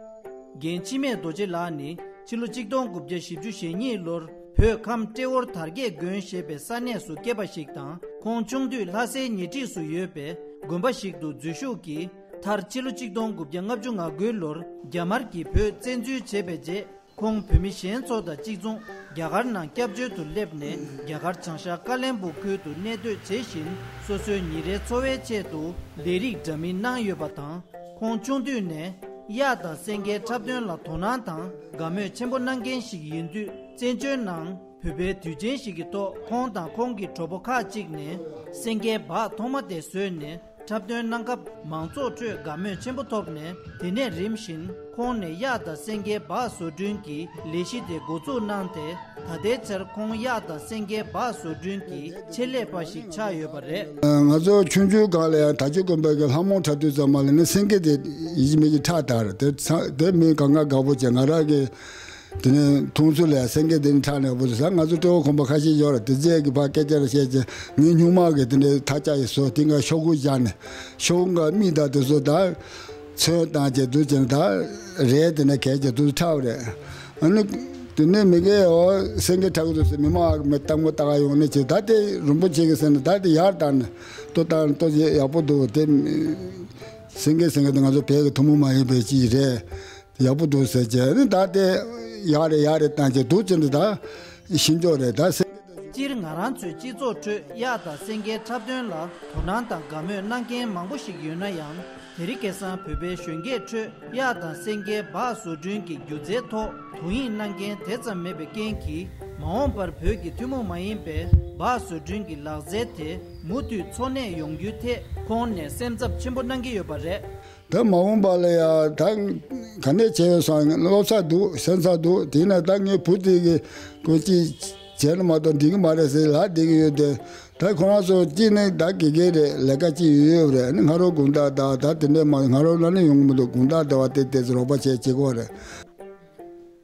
རྒན་འཆི་མེད་རྡོ་རྗེ་ལགས་ནི་ཕྱི་ལོ་གཅིག་སྟོང་དགུ་བརྒྱ་བཞི་བཅུ་ཞེ་གཉིས་ལོར་བོད་ཁམས་ཏྲེ་ཧོར་དར་རྒྱས་དགོན་ཞེས་པའི་ས་གནས་སུ་སྐྱེས་པ་ཞིག་དང་། ཁོང་ཆུང་དུས་ལྷ་སའི་ཉེ་འཁྲིས་སུ་ཡོད་པའི་དགོན་པ་ཞིག་ཏུ་འཛུལ་ཞུགས་ཀྱིས། མཐར་ཕྱི་ལོ་གཅིག་སྟོང་དགུ་བརྒྱ་ལྔ་བཅུ་ང་དགུའི་ལོར་རྒྱ་དམར་གྱིས་བོད་བཙན་འཛུལ་བྱས་པའི་རྗེས། ཁོང་བོད་མི་གཞན་ཚོ་དང་གཅིག་མཚུངས་རྒྱ་གར་ནང་སྐྱབས་བཅོལ་དུ་སླེབས་ནས། རྒྱ་གར་བྱང་ཤར་ཀ་ལོན་སྦུག་ཁུལ་དུ་གནས་སྡོད་བྱེད་བཞིན། སོ་སོའི་ཉིན་རེའི་འཚོ་བའི་ཆེད་དུ་ལས་རིགས་འདྲ་མིན་གནང་ཡོད་པ་དང་། ཁོང་ཆུང་དུས་ནས་གཡག་དང་སེང་གེའི་འཁྲབ་སྟོན་ལ་དོ་སྣང་དང་དགའ་མོས་ཆེན་པོ་གནང་མཁན་ཞིག་ཡིན་དུས། བཙན་བྱོལ་ནང་བོད་པའི་དུས་ཆེན་ཞིག་གི་ཐོག་ཁོང་དང་ཁོང་གི་གྲོགས་པོ་ཁག་ཅིག་ནས་སེང་གེའི་སྦག་ཐོག་མ་དེ་བཟོས་ནས། འཁྲབ་སྟོན་གནང་སྐབས། མང་ཚོགས་ཁྲོད་དགའ་མོས་ཆེན་པོ་ཐོབ་ནས། དེ་ནས་རིམ་བཞིན་ཁོང་ནས་གཡག་དང་སེང་གེའི་སྦག་བཟོ་སྐྲུན་གྱི་ལས་གཞི་དེ་འགོ་འཛུགས་གནང་སྟེ། ད་ལྟའི་ཆར་ཁོང་གཡག་དང་སེང་གེའི་སྦག་བཟོ་སྐྲུན་གྱི་ཆེད་ལས་པ་ཞིག་ཆགས་ཡོད་པ་རེད། ང་ཚོ་ཆུང་ཆུང་སྒང་ལ་ཡང་དར་ལྕོག་དགོན་པའི་གི་ལྷ་མོ་འཁྲབ་དུས་ཙམ་པ་ལ་ནི་སེང་གེ་དེ་ཡིད་མི་ཡིད་ཁྲག་དར་དེ་ཚ་དེ་མི་གང་ག་དགའ་པོ་བྱས། ང་རང་གི་དེ་ནས་མཐོང་ཚུལ་ལ་སེང་གེ་དེ་ནི་ཁྲག་ནག་པོ་དེ་ཟ། ང་ཚོ་ཏྲེ་ཧོར་གོམ་པ་ཁ་ཤས་ཡོད་རེད། དེ་རྗེས་ཀྱི་ཕར་སྐད་ཆ་རེ་བཤད་ཀྱི་ངའི་སྨྱུག་མ་གི་དེ་འདྲའི་ཐག་ཆག་ཡི་བཟོ་དེ་འགའ་ཤོག་གུ་བཞག་ནས་ཤོག་གུ་འགའ་མིག་དང་དེ་ཚོ་ད་ཚོན་བཏང་བྱས་དུ་བྱས་ནས་ད་རས་དེ་ནས་གས་བྱས་དུ་ཁྲག་རེད། ཨ་ནི་དེ་ནས་མི་གེ་ཨོ་སེང་གེ་ཁྲག་དུ་སེ་མི་མ་མི་སྟག་མོ་ལྟ་ག་ཡོང་ནས་བྱས། ད་དེ་རིན་པོ་ཆེ་གི་སེ་ནས་ད་དེ་ཡར་བཏང་ནས་ལྟོ་བཏང་ལྟོ་ཡག་པོ་འདུག། དེ་སེང་གེ་སེང་གེ་དེ་ང་ཚོ་བལ་གི་ཐུན་མོང་མ་ཡིན་པའི་ཅིག་རེད། ཡག་པོ་འདུག་ཟེར་བྱས་ནི་ད་དེ་ཡག་རེད་ཡག་རེད་བཏང་བྱས་འདུག་ཅེ་འདི་ད་ཤིན་ཅོག་རེད་ད་སེ། སྤྱིར་ང་རང་ཚོའི་སྤྱི་ཚོགས་ཁྲོད་གཡག་དང་སེང་གེའི་འཁྲབ་སྟོན་ལ་དོ་སྣང་དང་དགའ་མོས་གནང་མཁན་མང་པོ་ཞིག་ཡོད་ན་ཡང་། དེ་རིང་ཁ་སང་བོད་པའི་གཞོན་སྐྱེས་ཁྲོད་གཡག་དང་སེང་གེའི་སྦག་བཟོ་སྐྲུན་གྱི་སྒྱུ་རྩལ་ཐོག་དོ་དབྱིངས་གནང་མཁན་དེ་ཙམ་མེད་པའི་རྐྱེན་གྱིས། མ་འོངས་པར་བོད་ཀྱི་ཐུན་མོང་མ་ཡིན་པའི་སྦག་བཟོ་སྐྲུན་གྱི་ལག་རྩལ་དེ་མུ་མཐུད་འཚོ་གནས་ཡོང་རྒྱུའི་ཐད་ཁོང་ནས་སེམས་འཚབ་ཆེན་པོ་གནང་གི་ཡོད་པ་རེད། ད་མ་འོངས་པ་ལ་ཡང་ད་ག་ནས་བྱས་ཡོད་སོང་། བློ་ཚ་འདུག། སེམས་ཚ་འདུག། དེས་ན་ད་ངའི་བུ་དེ་གི་ཀོ་ཅི་བྱས་ན་མ་གཏོགས་འགྲིག་གི་མ་རེད་ཟེར་ལབ་བསྡད་ཀྱི་ཡོད་དེ། ད་ཁོ་རང་ཚོ་གཅིག་ནི་ད་དགེ་རྒན་རེད། ལས་ཀ་གཅིག་ཡོད་ཡོད་རེད། ཨ་ནི་སྔ་རོལ་དགོང་དག་ད་ད་དེ་འདྲས་མ་སྔ་རོལ་ལ་ནི་ཡོང་གི་མི་འདུག་དགོང་དག་དེ་བ་དེ་དེ་ཚོ་རོགས་པ་བྱས་བྱེད་དགོས་རེད།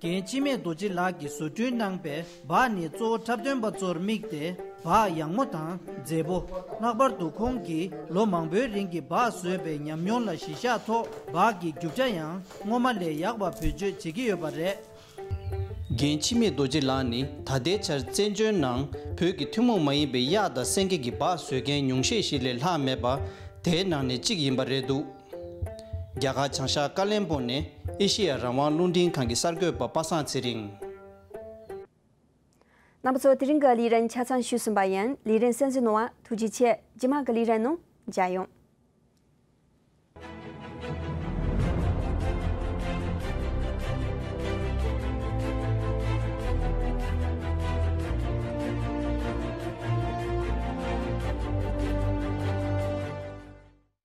རྒན་འཆི་མེད་རྡོ་རྗེ་ལགས་ཀྱིས་བཟོ་སྐྲུན་གནང་པའི་སྦག་ནི་གཙོ་བོ་འཁྲབ་སྟོན་པ་ཚོར་དམིགས་ཏེ་སྦག་ཡག་མོ་དང་མཛེས་པོ། ལྷག་པར་དུ་ཁོང་གིས་ལོ་མང་པོའི་རིང་གི་སྦག་བཟོས་པའི་ཉམས་མྱོང་ལ་གཞི་བཞག་ཐོག་སྦག་གི་རྒྱུ་ཆ་ཡང་སྔོན་མ་ལས་ཡག་པ་བེད་སྤྱོད་བྱེད་ཀྱི་ཡོད་པ་རེད། རྒན་འཆི་མེད་རྡོ་རྗེ་ལགས་ནི་ད་ལྟའི་ཆར་བཙན་བྱོལ་ནང་བོད་ཀྱི་ཐུན་མོང་མ་ཡིན་པའི་གཡག་དང་སེང་གེ་གི་སྦག་བཟོ་མཁན་ཉུང་ཤས་ཤིག་ལས་ལྷག་མེད་པ། དེའི་ནང་ནས་གཅིག་ཡིན་པ་རེད་འདུག་རྒྱ་གར་བྱང་ཤར་ཀ་ལན་སྦུག་ནས་ཨེ་ཤེ་ཡ་རང་དབང་རླུང་འཕྲིན་ཁང་གི་གསར་འགོད་པ་པ་སངས་ཚེ་རིང་། རྣམ་པ་ཚོ། དེ་རིང་གི་ལས་རིམ་ཆ་ཚང་ཞུས་ཟིན་པ་ཡིན། ལས་རིམ་གསན་གཟིགས་གནང་བར་ཐུགས་རྗེ་ཆེ། རྗེས་མ་གི་ལས་རིམ་ནང་མཇལ་ཡོང་།